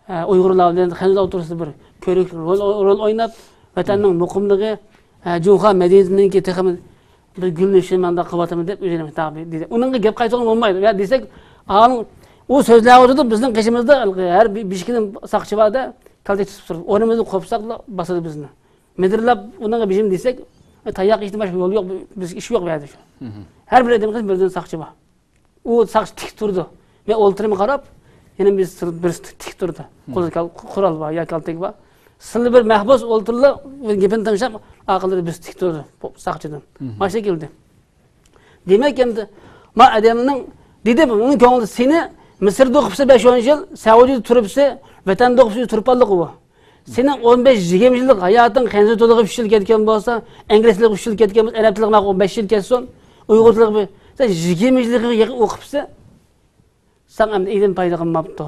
ئە، ئۇيغۇرلار بىلەن خەنزۇلار ئوتتۇرىسىدا بىر كۆرۈك رول، رول ئويناپ، ۋەتەننىڭ مۇقىملىقى، ئە، جۇڭخۇا مەدەنىيىتىنىڭكى تېخىمۇ بىر گۈللىنىشىنى مەن قىلىۋاتىمەن دەپ ئۆزىنىڭ خىتابى دېدى. ئۇنىڭغا گەپ قايتۇرغىلى بولمايدۇ. يا دېسەك، ئۇ سۆزلەۋاتىدۇ، بىزنىڭ قېشىمىزدا ھەر بىر بېشىكىدىن ساقچى بار-دە، كالتەك تۇتۇپ تۇرۇپ، ئورنىمىزدىن قوپساقلا باسىدۇ بىزنى. مىدىرلاپ ئۇنىڭغا بىر نېمە دېسەك، تاياق يېيىشتىن باشقا يول يوق، بىزگە ئىش يوق بۇ يەردە. ھەر بىر ئادەمگە بىردىن ساقچى بار. ئۇ ساقچى تىك تۇرىدۇ. مەن ئولتۇرۇمغا قاراپ، يەنە بىر، بىرسى تىك تۇرىدۇ. قولىدا قورال بار يا كالتەك بار. سىلى بىر مەھبۇس ئولتۇرىلا، گېپىنى تىڭشاپ، ئارقىلىرى بىرسى تىك تۇرىدۇ ساقچىدىن. مانا شۇ كېلدى. دېمەك، ئەمدى ما ئادەمنىڭ، دېدىم، ئۇنىڭ كۆڭلىدە سېنى مىسىردا ئوقۇپسەن بەش ئون يىل، سەئۇدىدا تۇرۇپسەن، ۋەتەندە ئوقۇپسەن، تۇرۇپ قالدىغۇ ئۇ. سېنىڭ ئون بەش يىگىرمە يىللىق ھاياتىڭ خەنزۇ تىلىغا ئۈچ يىل كەتكەن بولسا، ئىنگلىز تىلىغا ئۈچ يىل كەتكەن بولسا، ئەرەب تىلىغا ماقۇل بەش يىل كەتسۇن، ئۇيغۇر تىلىغا بىر، سەن يىگىرمە يىلغا يېقىن ئوقۇپسەن، ساڭا ئەمدى ئىلىم پايدا قىلماپتۇ.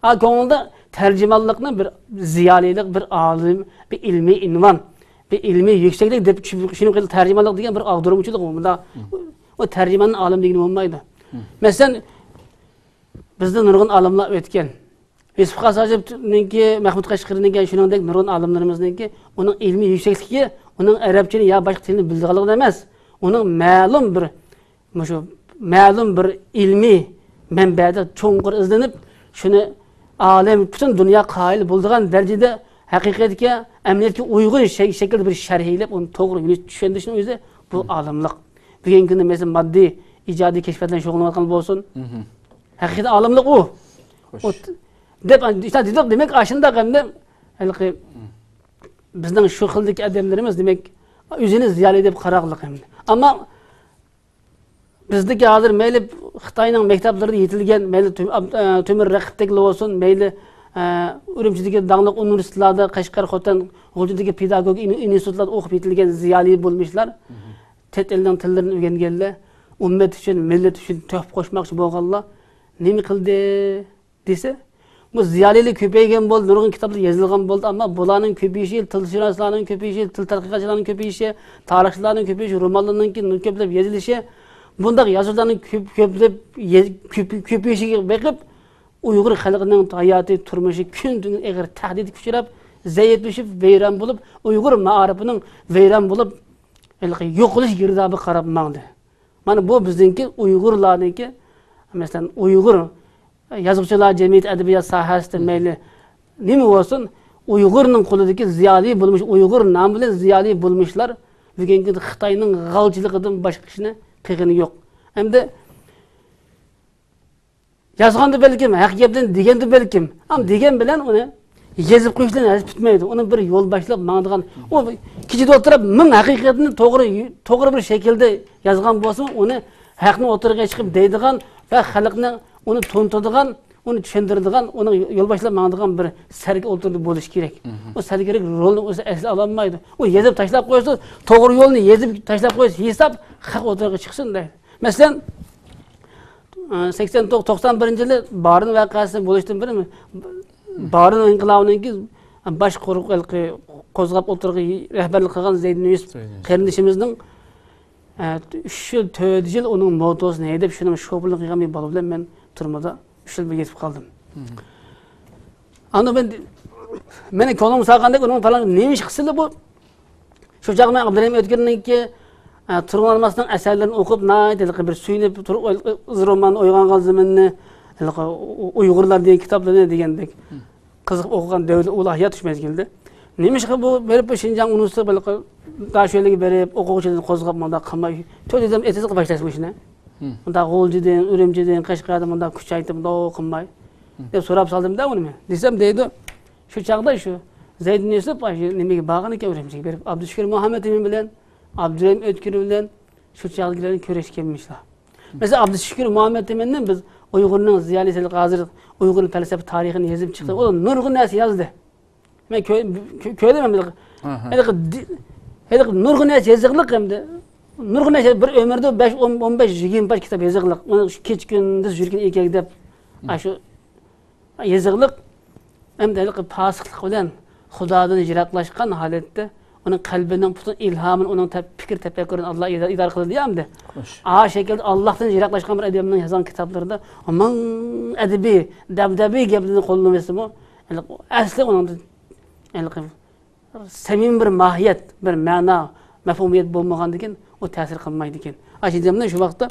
ئا، كۆڭلىدە تەرجىمانلىقنى بىر زىيالىيلىق، بىر ئالىم، بىر ئىلمىي ئۇنۋان، بىر ئىلمىي يۈكسەكلىك دەپ چۈشىنىپ، تەرجىمانلىق دېگەن بىر ئاغدۇرمىچىلىق ئۇ. مۇنداق، ئۇ تەرجىمان ئالىم دېگىلى بولمايدۇ. مەسىلەن، بىزدە نۇرغۇن ئالىملار ئۆتكەن. يۈسۈپ خاس ھاجىپنىڭكى، مەھمۇد قەشقىرىنىڭكى، شۇنىڭدەك نۇرغۇن ئالىملىرىمىزنىڭكى ئۇنىڭ ئىلمىي يۈكسەكلىكى ئۇنىڭ ئەرەبچىنى يا باشقا تىلنى بىلىدىغانلىقىدا ئەمەس، ئۇنىڭ مەلۇم بىر، مۇشۇ مەلۇم بىر ئىلمىي مەنبەدە چوڭقۇر ئىزدىنىپ، شۇنى ئالەم، پۈتۈن دۇنيا قايىل بولىدىغان دەرىجىدە ھەقىقەتكە، ئەمەلىيەتكە ئۇيغۇن شەي-، شەكىلدە بىر شەرھلەپ، ئۇنى توغرا يۆنىلىشكە چۈشەندۈرۈشنىڭ ئۆزى بۇ ئالىملىق. بۈگۈنكى كۈندە، مەسىلەن، ماددىي، ئىجادىي كەشپىيات بىلەن شۇغۇللىنىۋاتقان بولسۇن. ھەقىقىي ئالىملىق ئۇ. ئۇ، دەپ، ئىشتە دېدۇق، دېمەك، ئاشۇنداق ئەمدى ھېلىقى بىزنىڭ شۇ خىلدىكى ئادەملىرىمىز، دېمەك، ئۆزىنى زىيالىي دەپ قاراغلىق ئەمدى. ئەمما بىزدىكى ھازىر مەيلى خىتاينىڭ مەكتەپلىرىدە يېتىلگەن، مەيلى تۆ-، ئاب-، ئە، تۆمۈر رەقىبتەكلا بولسۇن، مەيلى، ئە، ئۈرۈمچىدىكى داڭلىق ئۇنىۋېرسىتېتلاردا، قەشقەر، خوتەن، غۇلجىدىكى پېداگوگىك ئىن-، ئىنستىتۇتلاردا ئوقۇپ يېتىلگەن زىيالىي بولمۇشلار، چەت ئەلنىڭ تىللىرىنى ئۆگەنگەنلەر، ئۈممەت ئۈچۈن، مىللەت ئۈچۈن تۆھپە قوشماقچى بولغانلار نېمە قىلدى دېسە، بۇ زىيالىيلار كۆپەيگەن بولدى، نۇرغۇن كىتابلار يېزىلغان بولدى، ئەمما بۇلارنىڭ كۆپىيىشى، تىلشۇناسلارنىڭ كۆپىيىشى، تىل تەتقىقاتچىلارنىڭ كۆپىيىشى، تارىخچىلارنىڭ كۆپىيىشى، رومانلارنىڭكى كۆپلەپ يېزىلىشى، بۇنداق يازغۇچىلارنىڭ كۆپ، كۆپلەپ يېز-، كۆپ، كۆپىيىشىگە بېقىپ، ئۇيغۇر خەلقىنىڭ ھاياتى، تۇرمۇشى كۈندىن ئېغىر تەھدىتكە ئۇچراپ، زەئىپلىشىپ، ۋەيران بولۇپ، ئۇيغۇر مائارىپىنىڭ ۋەيران بولۇپ، ھېلىقى يوقىلىش گىردابىغا قاراپ ماڭدى. مانا بۇ بىزنىڭكى ئۇيغۇرلارنىڭكى، مەسىلەن، ئۇيغۇر يازغۇچىلار جەمئىيىتى، ئەدەبىيات ساھەسىدە مەيلى نېمە بولسۇن، ئۇيغۇرنىڭ قولىدىكى زىيالىي بولمۇش، ئۇيغۇر نامى بىلەن زىيالىي بولمۇشلار بۈگۈنكى خىتاينىڭ غالچىلىقىدىن باشقا ئىشنى قىلغىنى يوق. ئەمدى يازغاندا بەلكىم، ھەق گەپنى دېگەندە بەلكىم، ئەمما دېگەن بىلەن ئۇنى يېزىپ قويۇشتىن ھەزىپ پۈتمەيدۇ. ئۇنى بىر يول باشلاپ ماڭىدىغان، ئۇ كېچىدە ئولتۇرۇپ مىڭ ھەقىقەتنى توغرا، توغرا بىر شەكىلدە يازغان بولسىمۇ، ئۇنى ھەقنى ئوتتۇرىغا چىقىپ دەيدىغان ۋە خەلقنى ئۇنى تونۇتىدىغان، ئۇنى چۈشەندۈرىدىغان، ئۇنىڭ يول باشلاپ ماڭىدىغان بىر سەرگە ئولتۇردى بولۇشى كېرەك. ئۇ سەرگىرەك رولنى ئۆزى ئەسلى ئالالمايدۇ. ئۇ يېزىپ تاشلاپ قويسا، توغرا يولنى يېزىپ تاشلاپ قويسا، ھېساب خەق ئوتتۇرىغا چىقسۇن دەيدۇ. مەسىلەن، سەكسەن توققۇز، توقسان بىرىنچى يىلى بارىن ۋەقەسى بولۇشتىن بۇرۇن، بارىن ئىنقىلابىنىڭكى باش قوزغاپ ئوتتۇرىغا رەھبەرلىك قىلغان زەيدىن يۈسۈپ قېرىندىشىمىزنىڭ، ئە، ئۈچ يىل، تۆت يىل ئۇنىڭ موتوسىنى ھەيدەپ، شۇنىڭ شوپۇرلۇق قىلغان بىر بالا بىلەن مەن تۈرمىدە ئۈچ يىل بىر يېتىپ قالدىم. ئاندىن مەن، مېنىڭ كۆڭلۈم سالغاندەك، ئۇنىڭ پالان نېمە ئىش قىلسىلا بۇ، شۇ چاغ مەن ئابدۇرېھىم ئۆتكۈرنىڭكى، ئە، تۇرغۇن ئالماسنىڭ ئەسەرلىرىنى ئوقۇپ، ناھايىتى ھېلىقى بىر سۆيۈنۈپ تۇرۇپ، ئىز رومانى، ئويغانغان زېمىننى، ھېلىقى ئۇ-، ئۇ-، ئۇيغۇرلار دېگەن كىتابلىرىنى دېگەندەك قىزىقىپ ئوقۇغان دەۋرىدە ئۇلار ھايات شۇ مەزگىلدە. نېمىشقا بۇ بېرىپ بۇ شىنجاڭ ئۇنىۋېرسىتېتى بىر داشۆلىگە بېرىپ، ئوقۇغۇچىلارنى قوزغاپ مۇنداق قىلماي، تۆت ئادەم ئېتىزغا باشلاشمۇ ئىشنى؟ مۇنداق غۇلجىدىن، ئۈرۈمچىدىن، قەشقەردىن مۇنداق كۈچەيتىپ، مۇنداق قىلماي، دەپ سوراپ سالدىم-دە ئۇنى مەن. دېسەم دەيدۇ، شۇ چاغدا شۇ زەيدىن يۈسۈپ، ئاشۇ نېمىگە بارغان ئىكەن ئۈرۈمچىگە بېرىپ، ئابدۇشۈكۈر مۇھەممەت ئىمىن بىلەن، ئابدۇرېھىم ئۆتكۈر بىلەن شۇ چاغدىكىلەرنى كۆرۈشكەنمىشلەر. مەسىلەن، ئابدۇشۈكۈر مۇھەممەت ئىمىننى بىز ئۇيغۇرنىڭ زىيالىيسى، ھازىر ئۇيغۇرنىڭ پەلسەپە تارىخىنى يېزىپ چىقتى. ئۇ نۇرغۇن نەرسە يازدى. مەن كۆ-، كۆ-، كۆردۈم ھەم ھېلىقى، ھېلىقى دى-، ھېلىقى نۇرغۇن نەرسە يېزىقلىق ئەمدى. نۇرغۇن نەرسە بىر ئۆمۈردە بەش، ئون، ئون بەش، يىگىرمە پاش كىتاب يېزىقلىق. ئۇنى كېچە كۈندۈز يۈرگىن ئېكەك دەپ، ئاشۇ يېزىقلىق ئەمدى ھېلىقى پاسىقلىق بىلەن خۇدادىن يىراقلاشقان ھالەتتە، ئۇنىڭ قەلبىنىڭ پۈتۈن ئىلھامىنى ئۇنىڭ تەپ-، پىكىر تەپەككۇرىنى ئاللا ئىدا-، ئىدارە قىلىدۇ يا ئەمدى. خوش. ئا شەكىلدە ئاللاھتىن يىراقلاشقان بىر ئادەمنىڭ يازغان كىتابلىرىدا مىڭ ئەدەبىي، دەبدەبىي گەپلىرىنى قوللىنىۋەتسىمۇ، ھېلىقى ئەسلى ئۇنىڭدا ھېلىقى سەمىمىي بىر ماھىيەت، بىر مەنا، مەپھۇمىيەت بولمىغاندىكىن، ئۇ تەسىر قىلمايدىكەن. ئاشۇ جەمدە شۇ ۋاقىتتا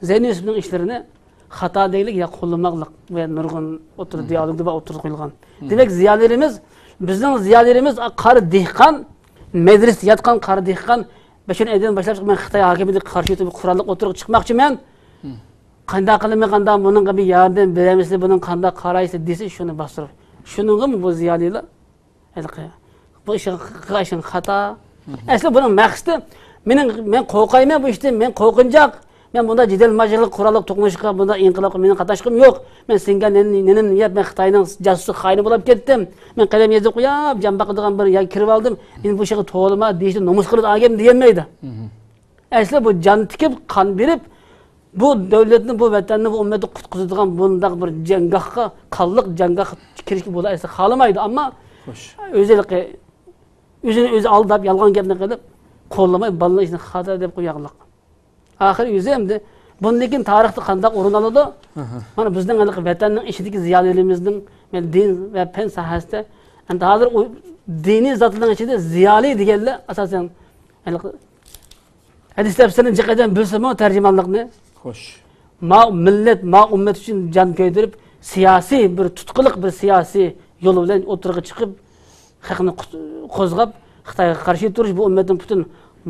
زەينى يۈسۈپنىڭ ئىشلىرىنى خاتا دەيلىك يا قوللىماقلىق ۋە نۇرغۇن ئوتتۇرا دىيالوگدا بار ئوتتۇرىغا قويۇلغان. دېمەك، زىيالىيلىرىمىز، بىزنىڭ زىيالىيلىرىمىز قارا دېھقان، مەدرىسىدە ياتقان قارا دېھقان، بەشىر ئەدىدىن باشلاپ چىقىپ، مەن خىتاي ھاكىمىيىتىگە قارشى تۇرۇپ، قوراللىق ئوتتۇرىغا چىقماقچىمەن. قانداق قىلىمەن، قانداق، بۇنىڭغا بىر ياردەم بېرەمسىلەر، بۇنىڭ قانداق قارايسىلەر دېسە، شۇنى باستۇرۇپ. شۇنىڭغىمۇ بۇ زىيالىيلار ھېلىقى، بۇ ئىشىڭ، قىلغان ئىشىڭ خاتا. ئەسلى بۇنىڭ مەقسىتى، مېنىڭ، مەن قورقايمەن بۇ ئىشتىن، مەن قورقۇنچاق. مەن بۇنداق جېدەل ماجىغا، قوراللىق توقۇنۇشقا، بۇنداق ئىنقىلابقا مېنىڭ قاتناشقۇم يوق. مەن سىڭگەن نېنىم، نېنىمنى يەپ، مەن خىتاينىڭ جاسۇسى، خائىنى بولۇپ كەتتىم. مەن قەلەم يېزىپ قويۇپ، جان باقىدىغان بىر يەرگە كىرىپ ئالدىم. ئەمدى بۇ ئىشقا تولىما دېيىشنى نومۇس قىلىدۇ ئادەم دېيەلمەيدۇ. ئەسلى بۇ جان تىكىپ، قان بېرىپ، بۇ دۆلەتنى، بۇ ۋەتەننى، بۇ ئۈممەتنى قۇتقۇزىدىغان بۇنداق بىر جەڭگاھقا، قانلىق جەڭگاھقا كىرىشكە بۇلار ئەسلى خالىمايدۇ. ئەمما خوش. ئۆزى ھېلىقى ئۆزىنى ئۆزى ئالداپ، يالغان گەپنى قىلىپ، قوللىماي، بالىنىڭ ئىشىنى خاتا دەپ قويۇۋالغانلىق. ئاخىرى ئۆزى ئەمدى بۇندىن كېيىن تارىختا قانداق ئورۇن ئالىدۇ؟ مانا بىزنىڭ ھېلىقى ۋەتەننىڭ ئىچىدىكى زىيالىيلىرىمىزنىڭ، مەن دىن ۋە پەن ساھەسىدە، ئەمدى ھازىر ئۇ دىنىي زاتلارنىڭ ئىچىدە زىيالىي دېگەنلەر ئاساسەن ھېلىقى ھەدىس تەپسىرىنى جىق ئادەم بىلسىمۇ تەرجىمانلىقنى. خوش. ما مىللەت، ما ئۈممەت ئۈچۈن جان كۆيدۈرۈپ، سىياسىي بىر تۇتقىلىق بىر سىياسىي يول بىلەن ئوتتۇرىغا چىقىپ، خەقنى قۇت-، قوزغاپ، خىتايغا قارشى تۇرۇش، بۇ ئۈممەتنىڭ پۈتۈن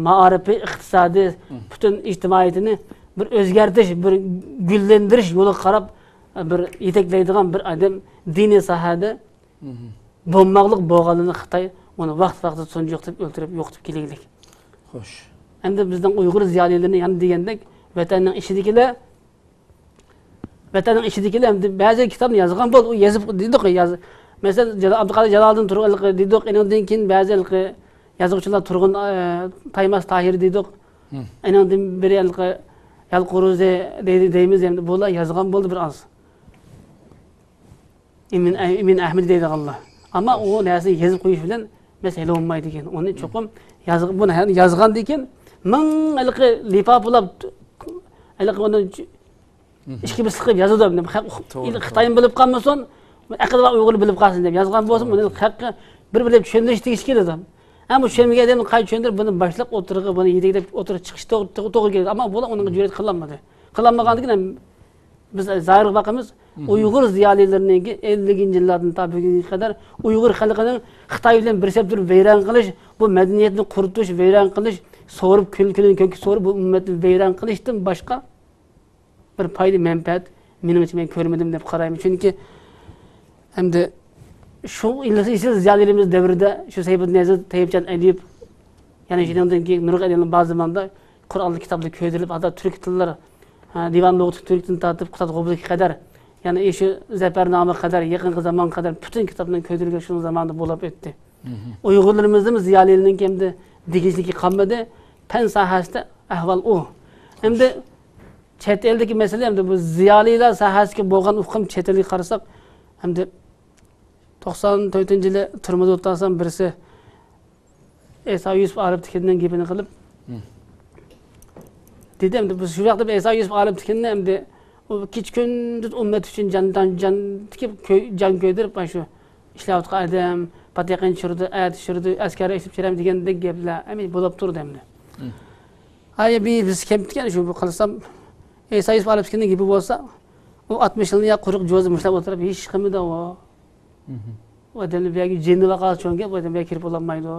مائارىپى، ئىقتىسادى، پۈتۈن ئىجتىمائىيىتىنى بىر ئۆزگەرتىش، بىر گۈللەندۈرۈش يولىغا قاراپ، بىر يېتەكلەيدىغان بىر ئادەم دىنىي ساھەدە بولماقلىق بولغانلىرىنى خىتاي ئۇنى ۋاقىت-ۋاقتىدا تۇنجۇقتۇرۇپ، ئۆلتۈرۈپ، يوقىتىپ كېلىگلىك. خوش. ئەمدى بىزنىڭ ئۇيغۇر زىيالىيلىرىنى يەنە دېگەندەك، ۋەتەننىڭ ئىچىدىكىلەر، ۋەتەننىڭ ئىچىدىكىلەر ئەمدى بەزى كىتابنى يازغان بولدى، ئۇ يېزىپ دېدۇق، ياز-، مەسىلەن، جالا-، ئابدۇقادىر جالالىدىن تۇرغانلىقى دېدۇق، ئېنىڭدىن كېيىن بەزى ھېلىقى يازغۇچىلار تۇرغۇن، ئە، تايماس تاھىر دېدۇق، ئېنىڭدىن بىرى ھېلىقى يالقۇرۇزى دەيدۇ، دەيمىز، ئەمدى بۇلار يازغان بولدى بىر ئاز. ئىمىن، ئىمىن ئەھمىدى دەيدىغانلار. ئەمما ئۇ نەرسىنى يېزىپ قويۇش بىلەن مەسىلە ھەل بولمايدىكەن. ئۇنى چوقۇم يازغ-، بۇنى ھە-، يازغاندىن كېيىن مىڭ ھېلىقى لىپا پۇلاپ، ھېلىقى ئۇنى ئىچكى بىسلىق قىلىپ يازىدۇ. خەق، توغرا، خىتايمۇ بىلىپ قالمىسۇن، ئەقلى بار ئۇيغۇرلار بىلىپ قالسۇن دەپ يازغان بولسىمۇ، ئۇنى خەققە بىر-بىرلەپ چۈشەندۈرۈش تېگىش كېلىدۇ. ئەمما چۈشەنمىگەن ئادەمنى قايتا چۈشەندۈرۈپ، بۇنى باشلاپ ئوتتۇرىغا، بۇنى يېتەكلەپ ئوتتۇرىغا چىقىش توغرا، توغرا، توغرا كېلىدۇ. ئەمما بۇلار ئۇنىڭغا جۈرئەت قىلالمىدى. قىلالمىغاندىن كېيىن بىز زاھىرغا باقىمىز، ئۇيغۇر زىيالىيلىرىنىڭكى ئەللىكىنچى يىللاردىن تا بۈگۈنگە قەدەر ئۇيغۇر خەلقىنىڭ خىتاي بىلەن بىر سەپ تۇرۇپ ۋەيران قىلىش، بۇ مەدەنىيەتنى قۇرۇتۇش، ۋەيران قىلىش، سورۇپ، كۈل-، كۈلىنى كۆككە سورۇپ، بۇ ئۈممەتنى ۋەيران قىلىشتىن باشقا بىر پايدا، مەنپەئەت، مېنىڭچە، مەن كۆرمىدىم دەپ قارايمەن. چۈنكى ئەمدى شۇ ئېسىل زىيالىيلىرىمىز دەۋرىدە شۇ سەيپىدىن نەزىر، تەييىپجان ئەدىب، يەنە شۇنىڭدىن كېيىن نۇرغۇن ئەدىبلەر بار زاماندا قۇرئانلىق كىتابلار كۆيدۈرۈلۈپ، ھەتتا تۈرك تىللار، ھە، دىۋان لۇغىتى تۈركتىن تارتىپ قۇتاد غوبىلىگە قەدەر، يەنە شۇ زەپەرنامىغا قەدەر، يېقىنقى زامانغا قەدەر پۈتۈن كىتابلارنىڭ كۆيدۈرۈلگەن شۇ زاماندا بولۇپ ئۆتتى. ئۇيغۇرلىرىمىزنىمۇ زىيالىيلىرىنىڭ ئەمدى دېگۈچىلىكى قالمىدى. پەن ساھەسىدە ئەھۋال ئۇ. ئەمدى چەت ئەلدىكى مەسىلە، ئەمدى بۇ زىيالىيلار ساھەسىگە بولغان ئۇقۇم، چەت ئەلگە قارىساق، ئەمدى توقسان تۆتىنچى يىلى تۈرمىدە ئولتۇرسام، بىرسى ئەيسا يۈسۈپ ئالىپتىكىننىڭ گېپىنى قىلىپ، دېدى، ئەمدى بىز شۇ ۋاقىتتا ئەيسا يۈسۈپ ئالىپتىكىننى ئەمدى ئۇ كېچە كۈندۈز ئۈممەت ئۈچۈن جان، جان، جان تىكىپ، كۆي-، جان كۆيدۈرۈپ، مانا شۇ ئىشلەۋاتقان ئادەم، پاتېقىنى چۈشۈرىدۇ، ئەتە چۈشۈرىدۇ، ئەسكەرگە ئېسىپ چۈشۈرەم دېگەندەك گەپلەر ئەمدى بولۇپ تۇرىدۇ ئەمدى. ھاي، بى-، بىز كەمتىكەن شۇ، بۇ قىلسام، ئەيسا يۈسۈپ ئالىپتىكىننىڭ گېپى بولسا، ئۇ ئاتمىش يىلنى يا قۇرۇق جوزا مۇشۇنداق ئولتۇرۇپ ھېچ ئىش قىلمىدى ئۇ. ئۇ ئادەمنى بۇ يەرگە جېنى بار قالسا چوڭ گەپ، ئۇ ئادەم بۇ يەرگە كىرىپ بولالمايدۇ.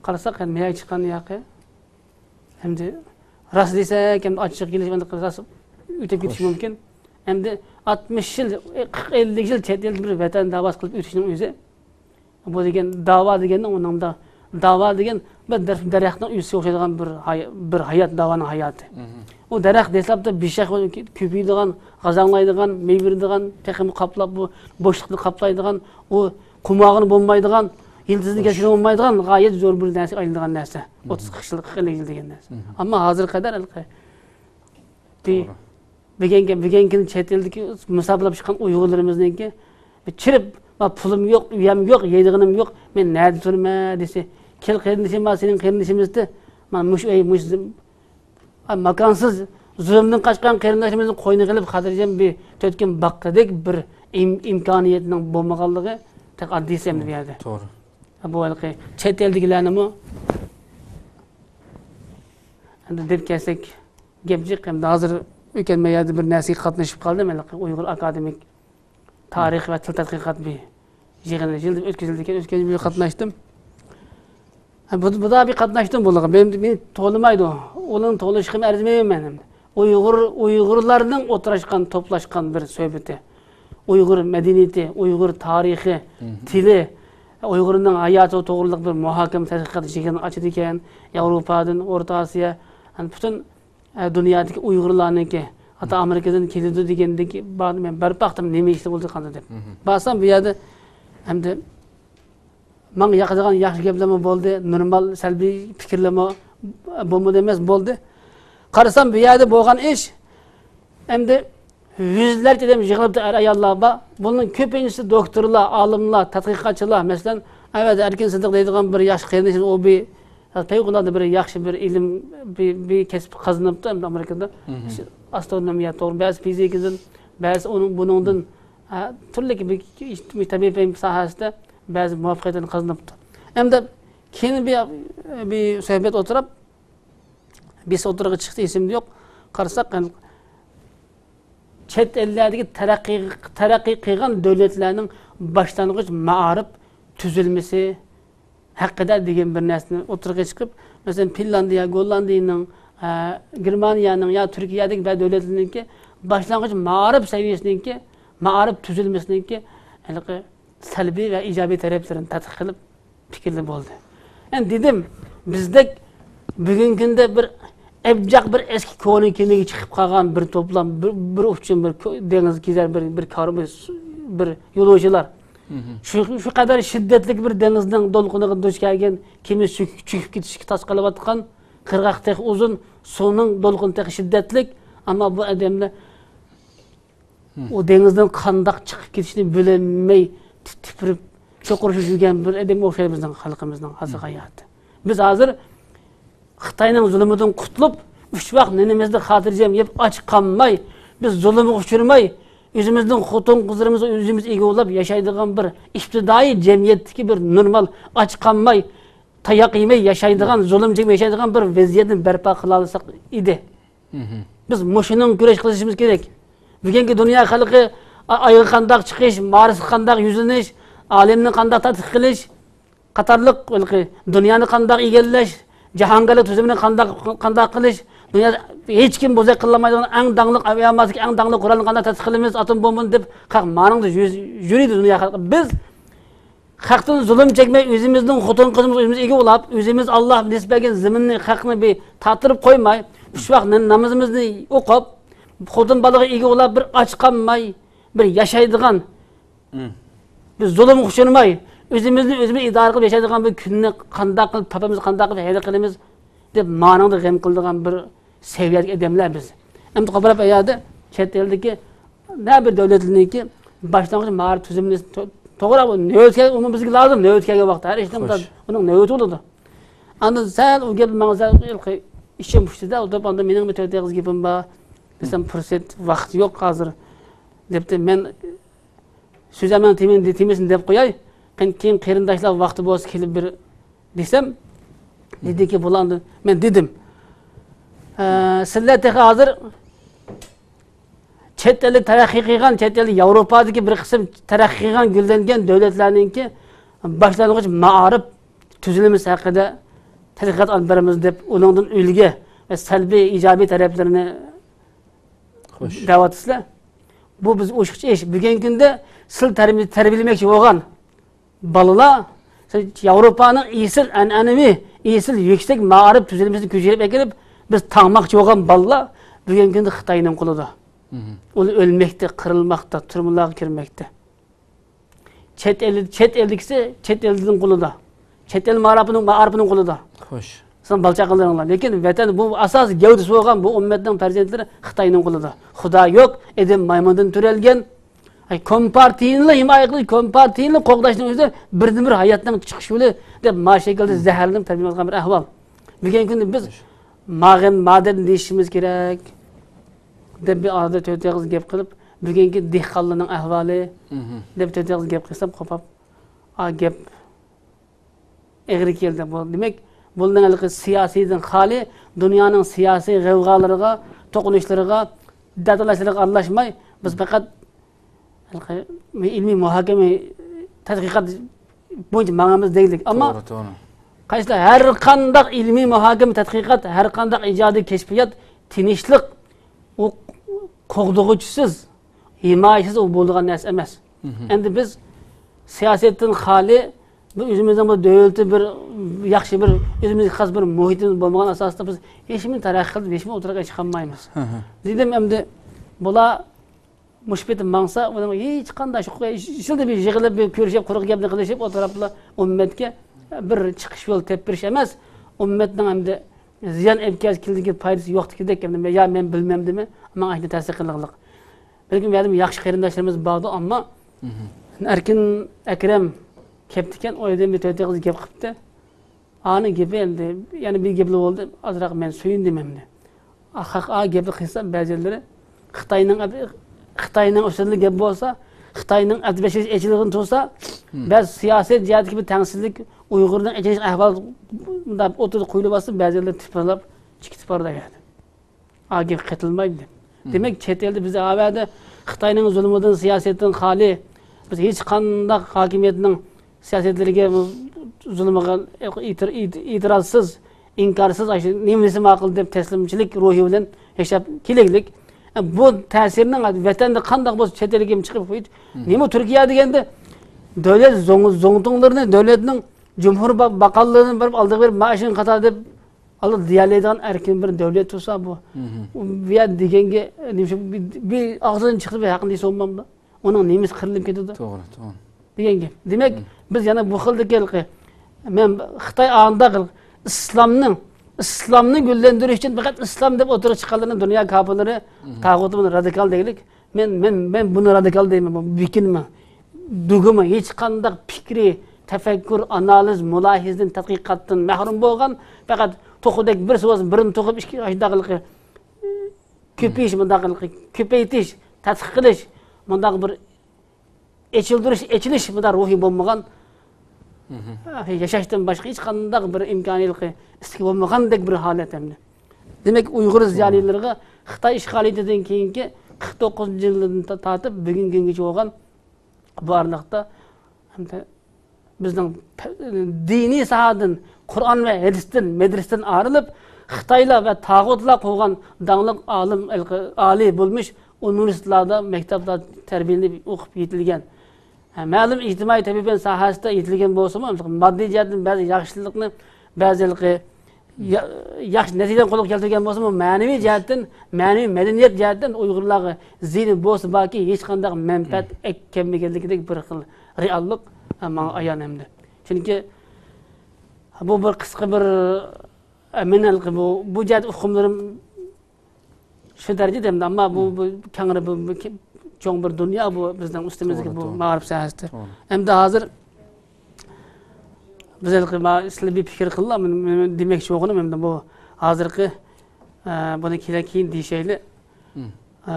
قارىساق، ئەمدى مەيەگە چىققان ياقى. ئەمدى راست دېسەك، ئەمدى ئاچچىق كېلىش، ئەمدى راست ئۆتۈپ كېتىشى مۇمكىن. ئەمدى ئاتمىش يىل، قىرىق، ئەللىك يىل چەت ئەلدە بىر ۋەتەن داۋاسى قىلىپ ئۆتۈشنىڭ ئۆزى، بۇ دېگەن داۋا دېگەننىڭ ئۇنىڭدا، داۋا دېگەن بىر دەر-، دەرەخنىڭ ئۆسۈشىگە ئوخشايدىغان بىر ھاي-، بىر ھايات، داۋانىڭ ھاياتى. ئۇ دەرەخ دەسلەپتە بېشاق بولۇپ كۆپىيىدىغان، غازاڭلايدىغان، مېۋە بېرىدىغان، تېخىمۇ قاپلاپ، بۇ بوشلۇقنى قاپلايدىغان، ئۇ قوماغىنى بولمايدىغان، يىلتىزىنى كەچۈرۈپ بولمايدىغان غايەت زور بىر نەرسىگە ئايلىنىدىغان نەرسە. ئوتتۇز، قىرىق يىل، قىرىق، ئەللىك يىل دېگەن نەرسە. ئەمما ھازىرغا قەدەر ھېلىقى بۈگۈنكى، بۈگۈنكى چەت ئەلدىكى مۇساپىرلاپ چىققان ئۇيغۇرلىرىمىزنىڭكى بىر چىرىپ، ما پۇلۇم يوق، ئۆيەم يوق، يەيدىغىنىم يوق، مەن نەدە تۇرىمەن دېسە، كەل قېرىندىشىم بار، سېنىڭ قېرىندىشىمىزدە، مانا مۇشۇ ئۆي، مۇشۇ زېم-، ئا، ماكانسىز، زۇلۇمدىن قاچقان قېرىنداشلىرىمىزنى قوينىغا ئېلىپ، خاتىرجەم بىر تۆت كۈن باققۇدەك بىر ئىم-، ئىمكانىيەتنىڭ بولمىغانلىقى تېخى ئاددىيسى ئەمدى بۇ يەردە. توغرا. بۇ ھېلىقى چەت ئەلدىكىلەرنىمۇ ئەمدى دەپ كەلسەك، گەپ جىق، ئەمدى ھازىر ئۆكەنمە يەردە بىر نەرسىگە قاتنىشىپ قالدىم، ھېلىقى ئۇيغۇر ئاكادېمىك تارىخ ۋە تىل تەتقىقات بىر يىغىنى يىلدا ئۆتكۈزۈلىدىكەن، ئۆتكەن يىلى قاتناشتىم. ھە، بۇ، بۇ دا بىر قاتناشتىم بۇلارغا. مېنى، مېنى تولىمايدۇ. ئۇلارنى تولىشىغىمۇ ئەرزىمەيمەن ئەمدى. ئۇيغۇر، ئۇيغۇرلارنىڭ ئولتۇراشقان، توپلاشقان بىر سۆھبىتى. ئۇيغۇر مەدەنىيىتى، ئۇيغۇر تارىخى، تىلى، ئۇيغۇرنىڭ ھاياتى توغرۇلۇق بىر مۇھاكىمە، تەتقىقات يىغىنى ئاچىدىكەن. ياۋروپادىن، ئورتا ئاسىيا، يەنى پۈتۈن ئە، دۇنيادىكى ئۇيغۇرلارنىڭكى، ھەتتا ئامېرىكىدىن كېلىدۇ دېگەندىكى بار، مەن بېرىپ باقتىم، نېمە ئىشلار بولىدىغانلىقىنى دەپ. بارسام، بۇ يەردە ئەمدى ماڭا ياقىدىغان ياخشى گەپلەرمۇ بولدى، نورمال سەلبىي پىكىرلەرمۇ بولمىدى ئەمەس، بولدى. قارىسام، بۇ يەردە بولغان ئىش، ئەمدى يۈزلەرچە ئادەم يىغىلىپتۇ، ئەر-ئاياللار بار. بۇنىڭ كۆپىنچىسى دوكتورلار، ئالىملار، تەتقىقاتچىلار. مەسىلەن، ئەۋەتە ئەركىن سىدىق دەيدىغان بىر ياخشى قېرىندىشىمىز، ئۇ بىر پەۋقۇلئاددە بىر ياخشى بىر ئىلىم، بىر، بىر كەسىپ قازىنىپتۇ ئەمدى ئامېرىكىدا. شۇ ئاسترونومىيە توغرا، بەزى فىزىكىدىن، بەزى ئۇنىڭ، بۇنىڭدىن، ھە، تۈرلۈك بىر تەبىئىي پەن ساھەسىدە بەزى مۇۋەپپەقىيەتلەرنى قازىنىپتۇ. ئەمدى كېيىن بىر، بىر سۆھبەت ئولتۇرۇپ، بىرسى ئوتتۇرىغا چىقتى، ئېسىمدە يوق. قارىساق، چەت ئەللەردىكى تەرەققىي، تەرەققىي قىلغان دۆلەتلەرنىڭ باشلانغۇچ مائارىپ تۈزۈلمىسى ھەققىدە دېگەن بىر نەرسىنى ئوتتۇرىغا چىقىپ، مەسىلەن، فىنلاندىيە، گوللاندىيەنىڭ، ئە، گېرمانىيەنىڭ يا تۈركىيەدىكى بەزى دۆلەتلەرنىڭكى باشلانغۇچ مائارىپ سەۋىيەسىنىڭكى، مائارىپ تۈزۈلمىسىنىڭكى ھېلىقى سەلبىي ۋە ئىجابىي تەرەپلىرىنى تەتقىق قىلىپ پىكىرلەر بولدى. ئەمدى دېدىم، بىزدەك بۈگۈنكى كۈندە بىر ئەبجەق بىر ئەسكى كونا كېمىگە چىقىپ قالغان بىر توپلام، بىر، بىر ئۇچۇن بىر كو-، دېڭىز كېزەر بىر، بىر كارۋان، بىر يولۇچىلار. شۇ، شۇ قەدەر شىددەتلىك بىر دېڭىزنىڭ دولقۇنىغا دۇچ كەلگەن كېمە چۆكۈپ، چۆكۈپ كېتىشكە تاس قېلىۋاتقان، قىرغاق تېخى ئۇزۇن، سۇنىڭ دولقۇنى تېخى شىددەتلىك، ئەمما بۇ ئادەملەر ئۇ دېڭىزدىن قانداق چىقىپ كېتىشنى بىلەلمەي، تىت-، تىترەپ، چوقۇرۇشۇپ يۈرگەن بىر ئادەمگە ئوخشايدۇ بىزنىڭ خەلقىمىزنىڭ ھازىرقى ھاياتى. بىز ھازىر خىتاينىڭ زۇلۇمىدىن قۇتۇلۇپ، ئۈچ ۋاق نېنىمىزنى خاتىرجەم يەپ، ئاچ قالماي، بىز زۇلۇمغا ئۇچرىماي، ئۆزىمىزنىڭ خوتۇن-قىزلىرىمىزنى ئۆزىمىز ئىگە بولاپ ياشايدىغان بىر ئىپتىدائىي جەمئىيەتتىكى بىر نورمال، ئاچ قالماي، تاياق يېمەي ياشايدىغان، زۇلۇم چەكمەي ياشايدىغان بىر ۋەزىيەتنى بەرپا قىلالىساق ئىدى. بىز مۇشۇنىڭ كۈرەش قىلىشىمىز كېرەك. بۈگۈنكى دۇنيا خەلقى ئا-، ئايغا قانداق چىقىش، مارسقا قانداق يۈزلىنىش، ئالەمنى قانداق تەتقىق قىلىش قاتارلىق، دۇنيانى قانداق ئىگىلەش، جاھانگەرلىك تۈزۈمىنى قانداق، قانداق قىلىش، دۇنيادا ھېچكىم بوزەك قىلالمايدىغان ئەڭ داڭلىق ئاۋىئاماتدىكى ئەڭ داڭلىق قورالنى قانداق تەسىس قىلىمىز، ئاتوم بومبىنى دەپ خەق مانىڭدا يۈز-، يۈرىدۇ دۇنيا خەلقى. بىز خەقتىن زۇلۇم چەكمەي، ئۆزىمىزنىڭ خوتۇن قىزىمىز ئۆزىمىز ئىگە بولاپ، ئۆزىمىز ئاللا نېسىپ بەرگەن زېمىننى، خەقنى بىر تارتتۇرۇپ قويماي، ئۈچ ۋاق نامىزىمىزنى ئوقۇپ، خوتۇن بالىغا ئىگە بولاپ، بىر ئاچ قالماي، بىر ياشايدىغان، بىز زۇلۇمغا ئۇچرىماي، ئۆزىمىزنى ئۆزىمىز ئىدارە قىلىپ ياشايدىغان بىر كۈننى قانداق قىلىپ تاپىمىز، قانداق قىلىپ ھەيدە قىلىمىز دەپ مانىڭدا غەم قىلىدىغان بىر سەۋىيەدىكى ئادەملەر بىز. ئەمدى قوپۇرۇپ ئەيادە چەت ئەلدىكى نە بىر دۆلەتلەرنىڭكى باشلانغۇچ مائارىپ تۈزۈمىنى تو-، توغرا، بۇ نۆۋەتكە ئۇمۇ بىزگە لازىم، نۆۋەتكە كەلگەن ۋاقىتتا ھەر ئىشنىڭ ئۇنىڭ نۆۋىتى بولىدۇ. ئاندىن سەل ئۇ گەپ ماڭا سەل ھېلىقى ئىچىم پۇشتىدە، ئولتۇرۇپ، ئاندا مېنىڭ بىر تۆت ئېغىز گېپىم بار دېسەم، پۇرسەت، ۋاقىت يوق ھازىر دەپتۇ. مەن سۆزۈمنىڭ تېمىنى، تېمىسىنى دەپ قوياي. كېيىن، كېيىن قېرىنداشلار ۋاقتى بولسا كېلىپ بىر دېسەم، دېدىكى، بۇلارنى مەن دېدىم. ئە، سىلەر تېخى ھازىر چەت ئەلدە تەرەققىي قىلغان، چەت ئەلدە ياۋروپادىكى بىر قىسىم تەرەققىي قىلغان، گۈللەنگەن دۆلەتلەرنىڭكى باشلانغۇچ مائارىپ تۈزۈلمىسى ھەققىدە تەتقىقات ئېلىپ بېرىمىز دەپ، ئۇنىڭدىن ئۈلگە ۋە سەلبىي، ئىجابىي تەرەپلىرىنى دەۋاتىسىلەر. بۇ بىز ئوشۇقچە ئىش. بۈگۈنكى كۈندە سىل تەربىي-، تەربىيەلىمەكچى بولغان بالىلار، سىز ياۋروپانىڭ ئېسىل ئەنئەنىۋى، ئېسىل يۈكسەك مائارىپ تۈزۈلمىسىنى كۆچۈرۈپ ئەكېلىپ، بىز تاڭماقچى بولغان بالىلار بۈگۈنكى كۈندە خىتاينىڭ قولىدا. ئۇلار ئۆلمەكتە، قىرىلماقتا، تۈرمىلەرگە كىرمەكتە. چەت ئەل، چەت ئەلدىكىسى چەت ئەلدىن قولىدا. چەت ئەل مائارىپىنىڭ، مائارىپىنىڭ قولىدا. خوش. سىزنىڭ بالا-چاقىلىرىڭلار. لېكىن ۋەتەن، بۇ ئاساس گەۋدىسى بولغان بۇ ئۈممەتنىڭ پەرزەنتلىرى خىتاينىڭ قولىدا. خۇدا يوق، ئادەم مايمۇندىن تۆرەلگەن. ئاي، كومپارتىيىنىلا ھىمايە قىلىش، كومپارتىيىنىلا قوغداشنىڭ ئۆزى بىردىنبىر ھاياتنىڭ چىقىش يولى دەپ، ما شەكىلدە زەھەرلىنىپ تەربىيەلەنگەن بىر ئەھۋال. بۈگۈنكى كۈندە بىز ماغىن مادەم دېيىشىمىز كېرەك دەپ بىر ئارىدا تۆت ئېغىز گەپ قىلىپ، بۈگۈنكى دېھقانلارنىڭ ئەھۋالى دەپ تۆت ئېغىز گەپ قىلسام، قوپاپ، ئا، گەپ ئېغىر كەلدى. بۇ، دېمەك، بۇنىڭ ھېلىقى سىياسىيدىن خالىي، دۇنيانىڭ سىياسىي غەۋغالىرىغا، توقۇنۇشلىرىغا، دەتالاشلىرىغا ئارىلاشماي، بىز پەقەت ھېلىقى ئىلمىي مۇھاكىمە، تەتقىقات بويىچە ماڭىمىز دەيلىك. ئەمما توغرا، توغرا. قايسىلا ھەر قانداق ئىلمىي مۇھاكىمە، تەتقىقات، ھەر قانداق ئىجادىي كەشپىيات تىنچلىق، ئۇ قوغدىغۇچىسىز، ھىمايىسىز ئۇ بولىدىغان نەرسە ئەمەس. ئەمدى بىز سىياسەتتىن خالىي، بۇ ئۆزىمىزنىڭ بىر دۆلىتى، بىر ياخشى بىر ئۆزىمىزگە خاس بىر مۇھىتىمىز بولمىغان ئاساستا بىز ھېچنېمىنى تەرەققىي قىلىپ، ھېچنېمە ئوتتۇرىغا چىقارمايمىز. دېدىم، ئەمدى بۇلار مۇشۇ پېتى ماڭسا، ئۇنىڭ ھېچقانداق شۇ يىلدا بىر يىغىلىپ، بىر كۆرۈشۈپ، قۇرۇق گەپنى قىلىشىپ ئولتۇرۇپلا ئۈممەتكە بىر چىقىش يول تېپىپ بېرىش ئەمەس، ئۈممەتنىڭ ئەمدى زىيان ئەپ كەلسە كېلىدىكى پايدىسى يوقتىكىدەك، ئەمدى يا مەن بىلمەمدىمەن، ماڭا ئاشۇنى تەسىر قىلىڭلار. بەلكىم بۇ يەردە ياخشى قېرىنداشلىرىمىز باردۇ، ئەمما ئەركىن ئەكرەم كەپتىكەن، ئۇ يەردىن بىر تۆت ئېغىز گەپ قىپتۇ. ئانىڭ گېپى ئەمدى يەنە بىر گەپلا بولدى، ئازراق مەن سۆيۈندۈم ئەمدى. ئاخاق ئا گەپنى قىلسا بەزىلىرى خىتاينىڭ، خىتاينىڭ ئۈستىدە گەپ بولسا، خىتاينىڭ ئەتبەشىرى ئېچىلغىنى تۇرسا، بەزى سىياسىي جەھەتتىكى بىر تەڭسىزلىك، ئۇيغۇرنىڭ ئېچىلىش ئەھۋالى مۇنداق ئوتتۇرىدا قويۇلۇۋاتسا، بەزىلىرى تىپىرلاپ چىقىپ بارىدۇ يەنە. ئا گەپ قېتىلمايدۇ. دېمەك، چەت ئەلدە بىز ئاۋەدە خىتاينىڭ زۇلمىدىن، سىياسەتتىن خالىي، بىز ھېچقانداق ھاكىمىيەتنىڭ سىياسەتلىرىگە، زۇلمىغا ئېتىر-، ئېتىرازسىز، ئىنكارسىز، ئاشۇ نېمىسى ماقۇل دەپ تەسلىمچىلىك روھى بىلەن ياشاپ كېلەيلىك. بۇ تەسىرنىڭ ۋەتەندە قانداق بولسا، چەت ئەلگە ھەم چىقىپ قويدى. نېمە تۈركىيە دېگەندە دۆلەت زوڭ-، زوڭتۇڭلىرىنى، دۆلەتنىڭ جۇمھۇر با-، باقانلىرىنى بېرىپ ئالدىغا بېرىپ مائاشىنى قاتا دەپ ئاللا دېيەلەيدىغان ئەركىن بىر دۆلەت تۇرسا بۇ. ئۇ بۇ يەر دېگەنگە نېمە شۇ بىر، بىر ئاغزىدىن چىقىپ بىر ھەقنى دېسە بولمامدۇ؟ ئۇنىڭ نېمىسى قىرىلىپ كېتىدۇ؟ توغرا، توغرا. دېگەن گەپ. دېمەك، بىز يەنە بۇ خىلدىكى ھېلىقى، مەن خىتاي ئانداق ئىسلامنىڭ، ئىسلامنى گۈللەندۈرۈش ئۈچۈن پەقەت ئىسلام دەپ ئوتتۇرىغا چىققانلىرىنى دۇنيا كاپىرلىرى، تاغۇت بۇنى رادىكال دەيلىك. مەن، مەن، مەن بۇنى رادىكال دەيمەن، بۇ بېكىنمە، دۇگما، ھېچقانداق پىكرى، تەپەككۇر، ئانالىز، مۇلاھىزىدىن، تەتقىقاتتىن مەھرۇم بولغان، پەقەت توخۇدەك بىرسى بولسا بىرنى توقۇپ، ئىككى، ئاشۇنداقلىقى، كۆپىيىش، مۇنداقلىقى، كۆپەيتىش، تەتقىق قىلىش، مۇنداق بىر ئېچىلدۇرۇش، ئېچىلىش، مۇنداق روھى بولمىغان، ياشاشتىن باشقا ھېچقانداق بىر ئىمكانىيەتلىكى، ئىستىكى بولمىغاندەك بىر ھالەت ئەمدى. دېمەك، ئۇيغۇر زىيالىيلىرىغا خىتاي ئىشغالىيىتىدىن كېيىنكى قىرىق توققۇزىنچى يىلدىن تا-، تارتىپ بۈگۈنكى كۈنگىچە بولغان بۇ ئارىلىقتا ئەمدى بىزنىڭ پە-، دىنىي ساھەدىن، قۇرئان ۋە ھەدىستىن، مەدرىسىدىن ئايرىلىپ، خىتايلار ۋە تاغۇتلار قۇرغان داڭلىق ئالىم، ئالىي بولمىش ئۇنىۋېرسىتېتلاردا، مەكتەپلەردە تەربىيەلىنىپ ئوقۇپ يېتىلگەن. ھە، مەلۇم ئىجتىمائىي تەبىئىي پەن ساھەسىدە يېتىلگەن بولسىمۇ، ماددىي جەھەتتىن بەزى ياخشىلىقنى، بەزى ھېلىقى يا-، ياخشى نەتىجىلەرنى قولغا كەلتۈرگەن بولسىمۇ، مەنىۋى جەھەتتىن، مەنىۋى مەدەنىيەت جەھەتتىن ئۇيغۇرلارغا زىيىنى بولسا باركى، ھېچقانداق مەنپەئەت ئەكەلمىگەنلىكىدەك بىر خىل رېئاللىق، ھە، ماڭا ئايان ئەمدى. چۈنكى بۇ بىر قىسقا بىر، ھە، مېنىڭ بۇ، بۇ جەھەت ئۇقۇملىرىم شۇ دەرىجىدە ئەمدى، ئەمما بۇ، بۇ كەڭرى، بۇ، بۇ كى-، چوڭ بىر دۇنيا بۇ بىزنىڭ ئۈستىمىزدىكى توغرا، بۇ توغرا. مائارىپ ساھەسىدە. توغرا. ئەمدى ھازىر بىز ھېلىقى ما-، سىلەر بىر پىكىر قىلىڭلار، مەن، مەن دېمەكچى بولغىنىم ئەمدى بۇ ھازىرقى، ئە، بۇنى كېلە-، كېيىن دېيىشەيلى. مم. ئە،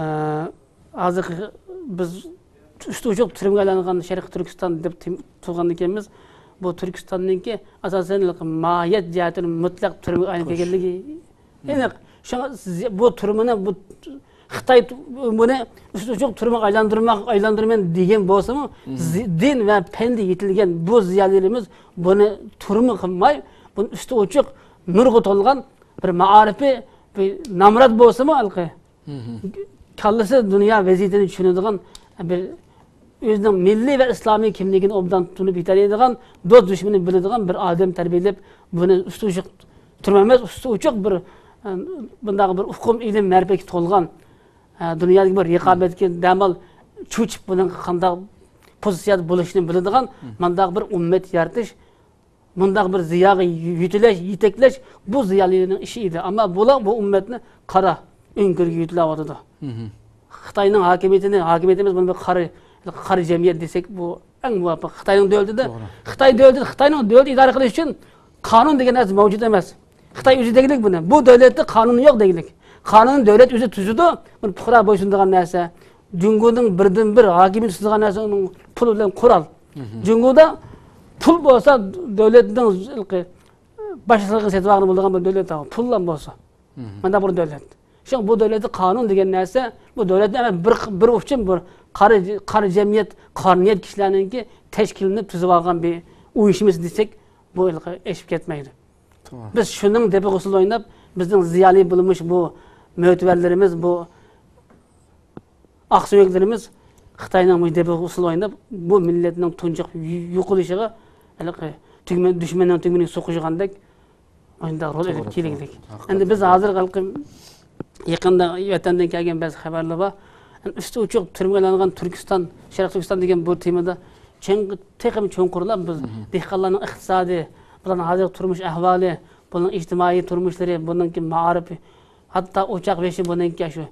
ھازىرقى بىز ئۈستى ئوچۇق تۈرمىگە ئايلانغان شەرقىي تۈركىستان دەپ تىم-، تۇرغان ئىكەنمىز. بۇ تۈركىستاننىڭكى ئاساسەن ماھىيەت جەھەتتىن مۇتلەق تۈرمىگە ئايلىنىپ كەلگەنلىكى ئېنىق. شۇڭا زى-، بۇ تۈرمىنى، بۇ خىتاي تۇ-، بۇنى ئۈستى ئوچۇق تۈرمىگە ئايلاندۇرماق، ئايلاندۇرىمەن دېگەن بولسىمۇ، زى-، دىن ۋە پەندە يېتىلگەن بۇ زىيالىيلىرىمىز بۇنى تۈرمە قىلماي، بۇنى ئۈستى ئوچۇق نۇرغا تولغان بىر مائارىپى، بىر نامرات بولسىمۇ ھېلىقى كاللىسى دۇنيا ۋەزىيىتىنى چۈشىنىدىغان، بىر ئۆزىنىڭ مىللىي ۋە ئىسلامىي كىملىكىنى ئوبدان تونۇپ يېتەلەيدىغان، دوست دۈشمىنىنى بىلىدىغان بىر ئادەم تەربىيەلەپ، بۇنى ئۈستى ئوچۇق تۈرمە ئەمەس، ئۈستى ئوچۇق بىر، ئە، بۇنداق بىر ئۇقۇم، ئىلىم، مەرىپەتكە تولغان، ئە، دۇنيادىكى بىر رىقابەتكە دەمال چۆچۈپ، بۇنىڭ قانداق پوزىتسىيەدە بولۇشىنى بىلىدىغان مۇنداق بىر ئۈممەت يارىتىش، مۇنداق بىر زىياغا يۆتىلەش، يېتەكلەش بۇ زىيالىيلارنىڭ ئىشى ئىدى. ئەمما بۇلار بۇ ئۈممەتنى قارا ئۆڭكۈرگە يۆتىلەۋاتىدۇ. خىتاينىڭ ھاكىمىيىتىنى، ھاكىمىيىتىمىز بۇنى بىر قارا، قارا جەمئىيەت دېسەك، بۇ ئەڭ مۇۋاپىق. خىتاينىڭ دۆلىتىدە، توغرا. خىتاي دۆلىتى، خىتاينىڭ دۆلىتى ئىدارە قىلىش ئۈچۈن قانۇن دېگەن نەرسە مەۋجۇت ئەمەس. خىتاي ئۆزى دېگىلىك بۇنى. بۇ دۆلەتتە قانۇن يوق دېگىلىك. قانۇننى دۆلەت ئۆزى تۈزىدۇ، بۇنى پۇقرا بويسۇنىدىغان نەرسە. جۇڭگونىڭ بىردىنبىر ھاكىمىيەت تۇتىدىغان نەرسە ئۇنىڭ پۇل بىلەن قورال. جۇڭگودا پۇل بولسا دۆلەتنىڭ باشلىقلىقىنى سېتىۋالغىلى بولىدىغان بىر دۆلەت، پۇللا بولسا. مانا بۇ دۆلەت. شۇڭا بۇ دۆلەتتە قانۇن دېگەن نەرسە، بۇ دۆلەتنى ئەمەس، بىر، بىر ئۇچۇم بىر قارا، قارا جەمئىيەت، قارا نىيەت كىشىلەرنىڭكى تەشكىللىنىپ تۈزۈۋالغان بىر ئۇيۇشمىسى دېسەك، بۇ ئېشىپ كەتمەيدۇ. توغرا. بىز شۇنىڭ دېپىغا ئۇسسۇل ئويناپ، بىزنىڭ زىيالىي بولمىش بۇ مۆتىۋەرلىرىمىز، بۇ ئاقسۆڭەكلىرىمىز خىتاينىڭ بۇ دېپىغا ئۇسسۇل ئويناپ، بۇ مىللەتنىڭ تۇنجۇقۇپ يو-، يوقىلىشىغا، ھېلىقى تۈگمە-، دۈشمەننىڭ تۈگمىنى سوقۇشىغاندەك مۇشۇنداق رول ئېلىپ توغرا، كېلىگۈدەك. توغرا. ئەمدى بىز ھازىر ھېلىقى يېقىندا ۋەتەندىن كەلگەن بەزى خەۋەرلەر بار. ئۈستى ئوچۇق تۈرمىگە ئايلانغان تۈركىستان، شەرقىي تۈركىستان دېگەن بۇ تېمىدا چىڭ-، تېخىمۇ چوڭقۇرلاپ بىز دېھقانلارنىڭ ئىقتىسادى، بۇلارنىڭ ھازىرقى تۇرمۇش ئەھۋالى، بۇلارنىڭ ئىجتىمائىي تۇرمۇشلىرى، بۇنىڭكى مائارىپى، ھەتتا ئوچاق بېشى، بۇنىڭكى شۇ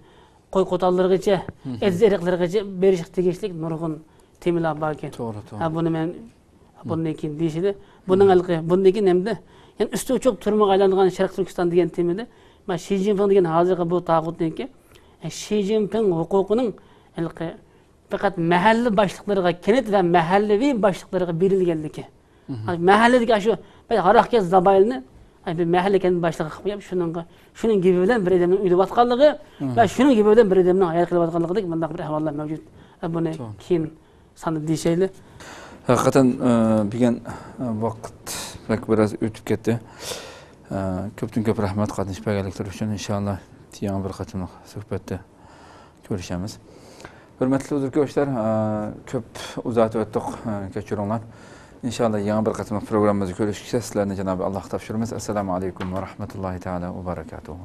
قوي قوتانلىرىغىچە، ئېتىز ئېرىقلىرىغىچە بېرىشقا تېگىشلىك نۇرغۇن تېمىلار باركەن. توغرا، توغرا. ھە، بۇنى مەن بۇندىن كېيىن دېيىشىدى. بۇنىڭ ھېلىقى، بۇندىن كېيىن ئەمدى، يەنى ئۈستى ئوچۇق تۈرمىگە ئايلانغان شەرقىي تۈركىستان دېگەن تېمىدە، مانا شى جىنپىڭ دېگەن ھازىرقى بۇ تاغۇتنىڭكى، شى جىنپىڭ ھوقۇقىنىڭ ھېلىقى پەقەت مەھەللە باشلىقلىرىغا، كەنت ۋە مەھەللىۋى باشلىقلىرىغا بېرىلگەنلىكى. مەھەللىدىكى ئاشۇ بىر ھاراقكەش زاۋايىلنى، ئاي، بىر مەھەللە كەنت باشلىقى قىلىپ قويۇپ، شۇنىڭغا، شۇنىڭ گېپى بىلەن بىر ئادەمنىڭ ئۆلۈۋاتقانلىقى ۋە شۇنىڭ گېپى بىلەن بىر ئادەمنىڭ ھايات قېلىۋاتقانلىقىدەك مۇنداق بىر ئەھۋاللار مەۋجۇت. ئە، بۇنى كېيىن ساندا دېيىشەيلى. ھەقىقەتەن، ئە، بۈگۈن، ئە، ۋاقىت بەك بىراز ئۆتۈپ كەتتى. ئە، كۆپتىن كۆپ رەھمەت قاتنىشىپ بەرگەنلىكلىرى ئۈچۈن. ئىنشاللا يېڭى بىر قېتىملىق سۆھبەتتە كۆرۈشەمىز. ھۆرمەتلىك ھۇزۇر كۆرۈشلەر، ئە، كۆپ ئۇزارتىۋەتتۇق، ئە، كەچۈرۈڭلار. ئىنشاللا يېڭى بىر قېتىملىق پروگراممىمىزدا كۆرۈشكىچە سىلەرنى جانابى ئاللاھقا تاپشۇرىمىز. ئەسسالامۇ ئەلەيكۇم ۋە رەھمەتۇللاھى تائالا ۋە بەرەكاتۇھۇ.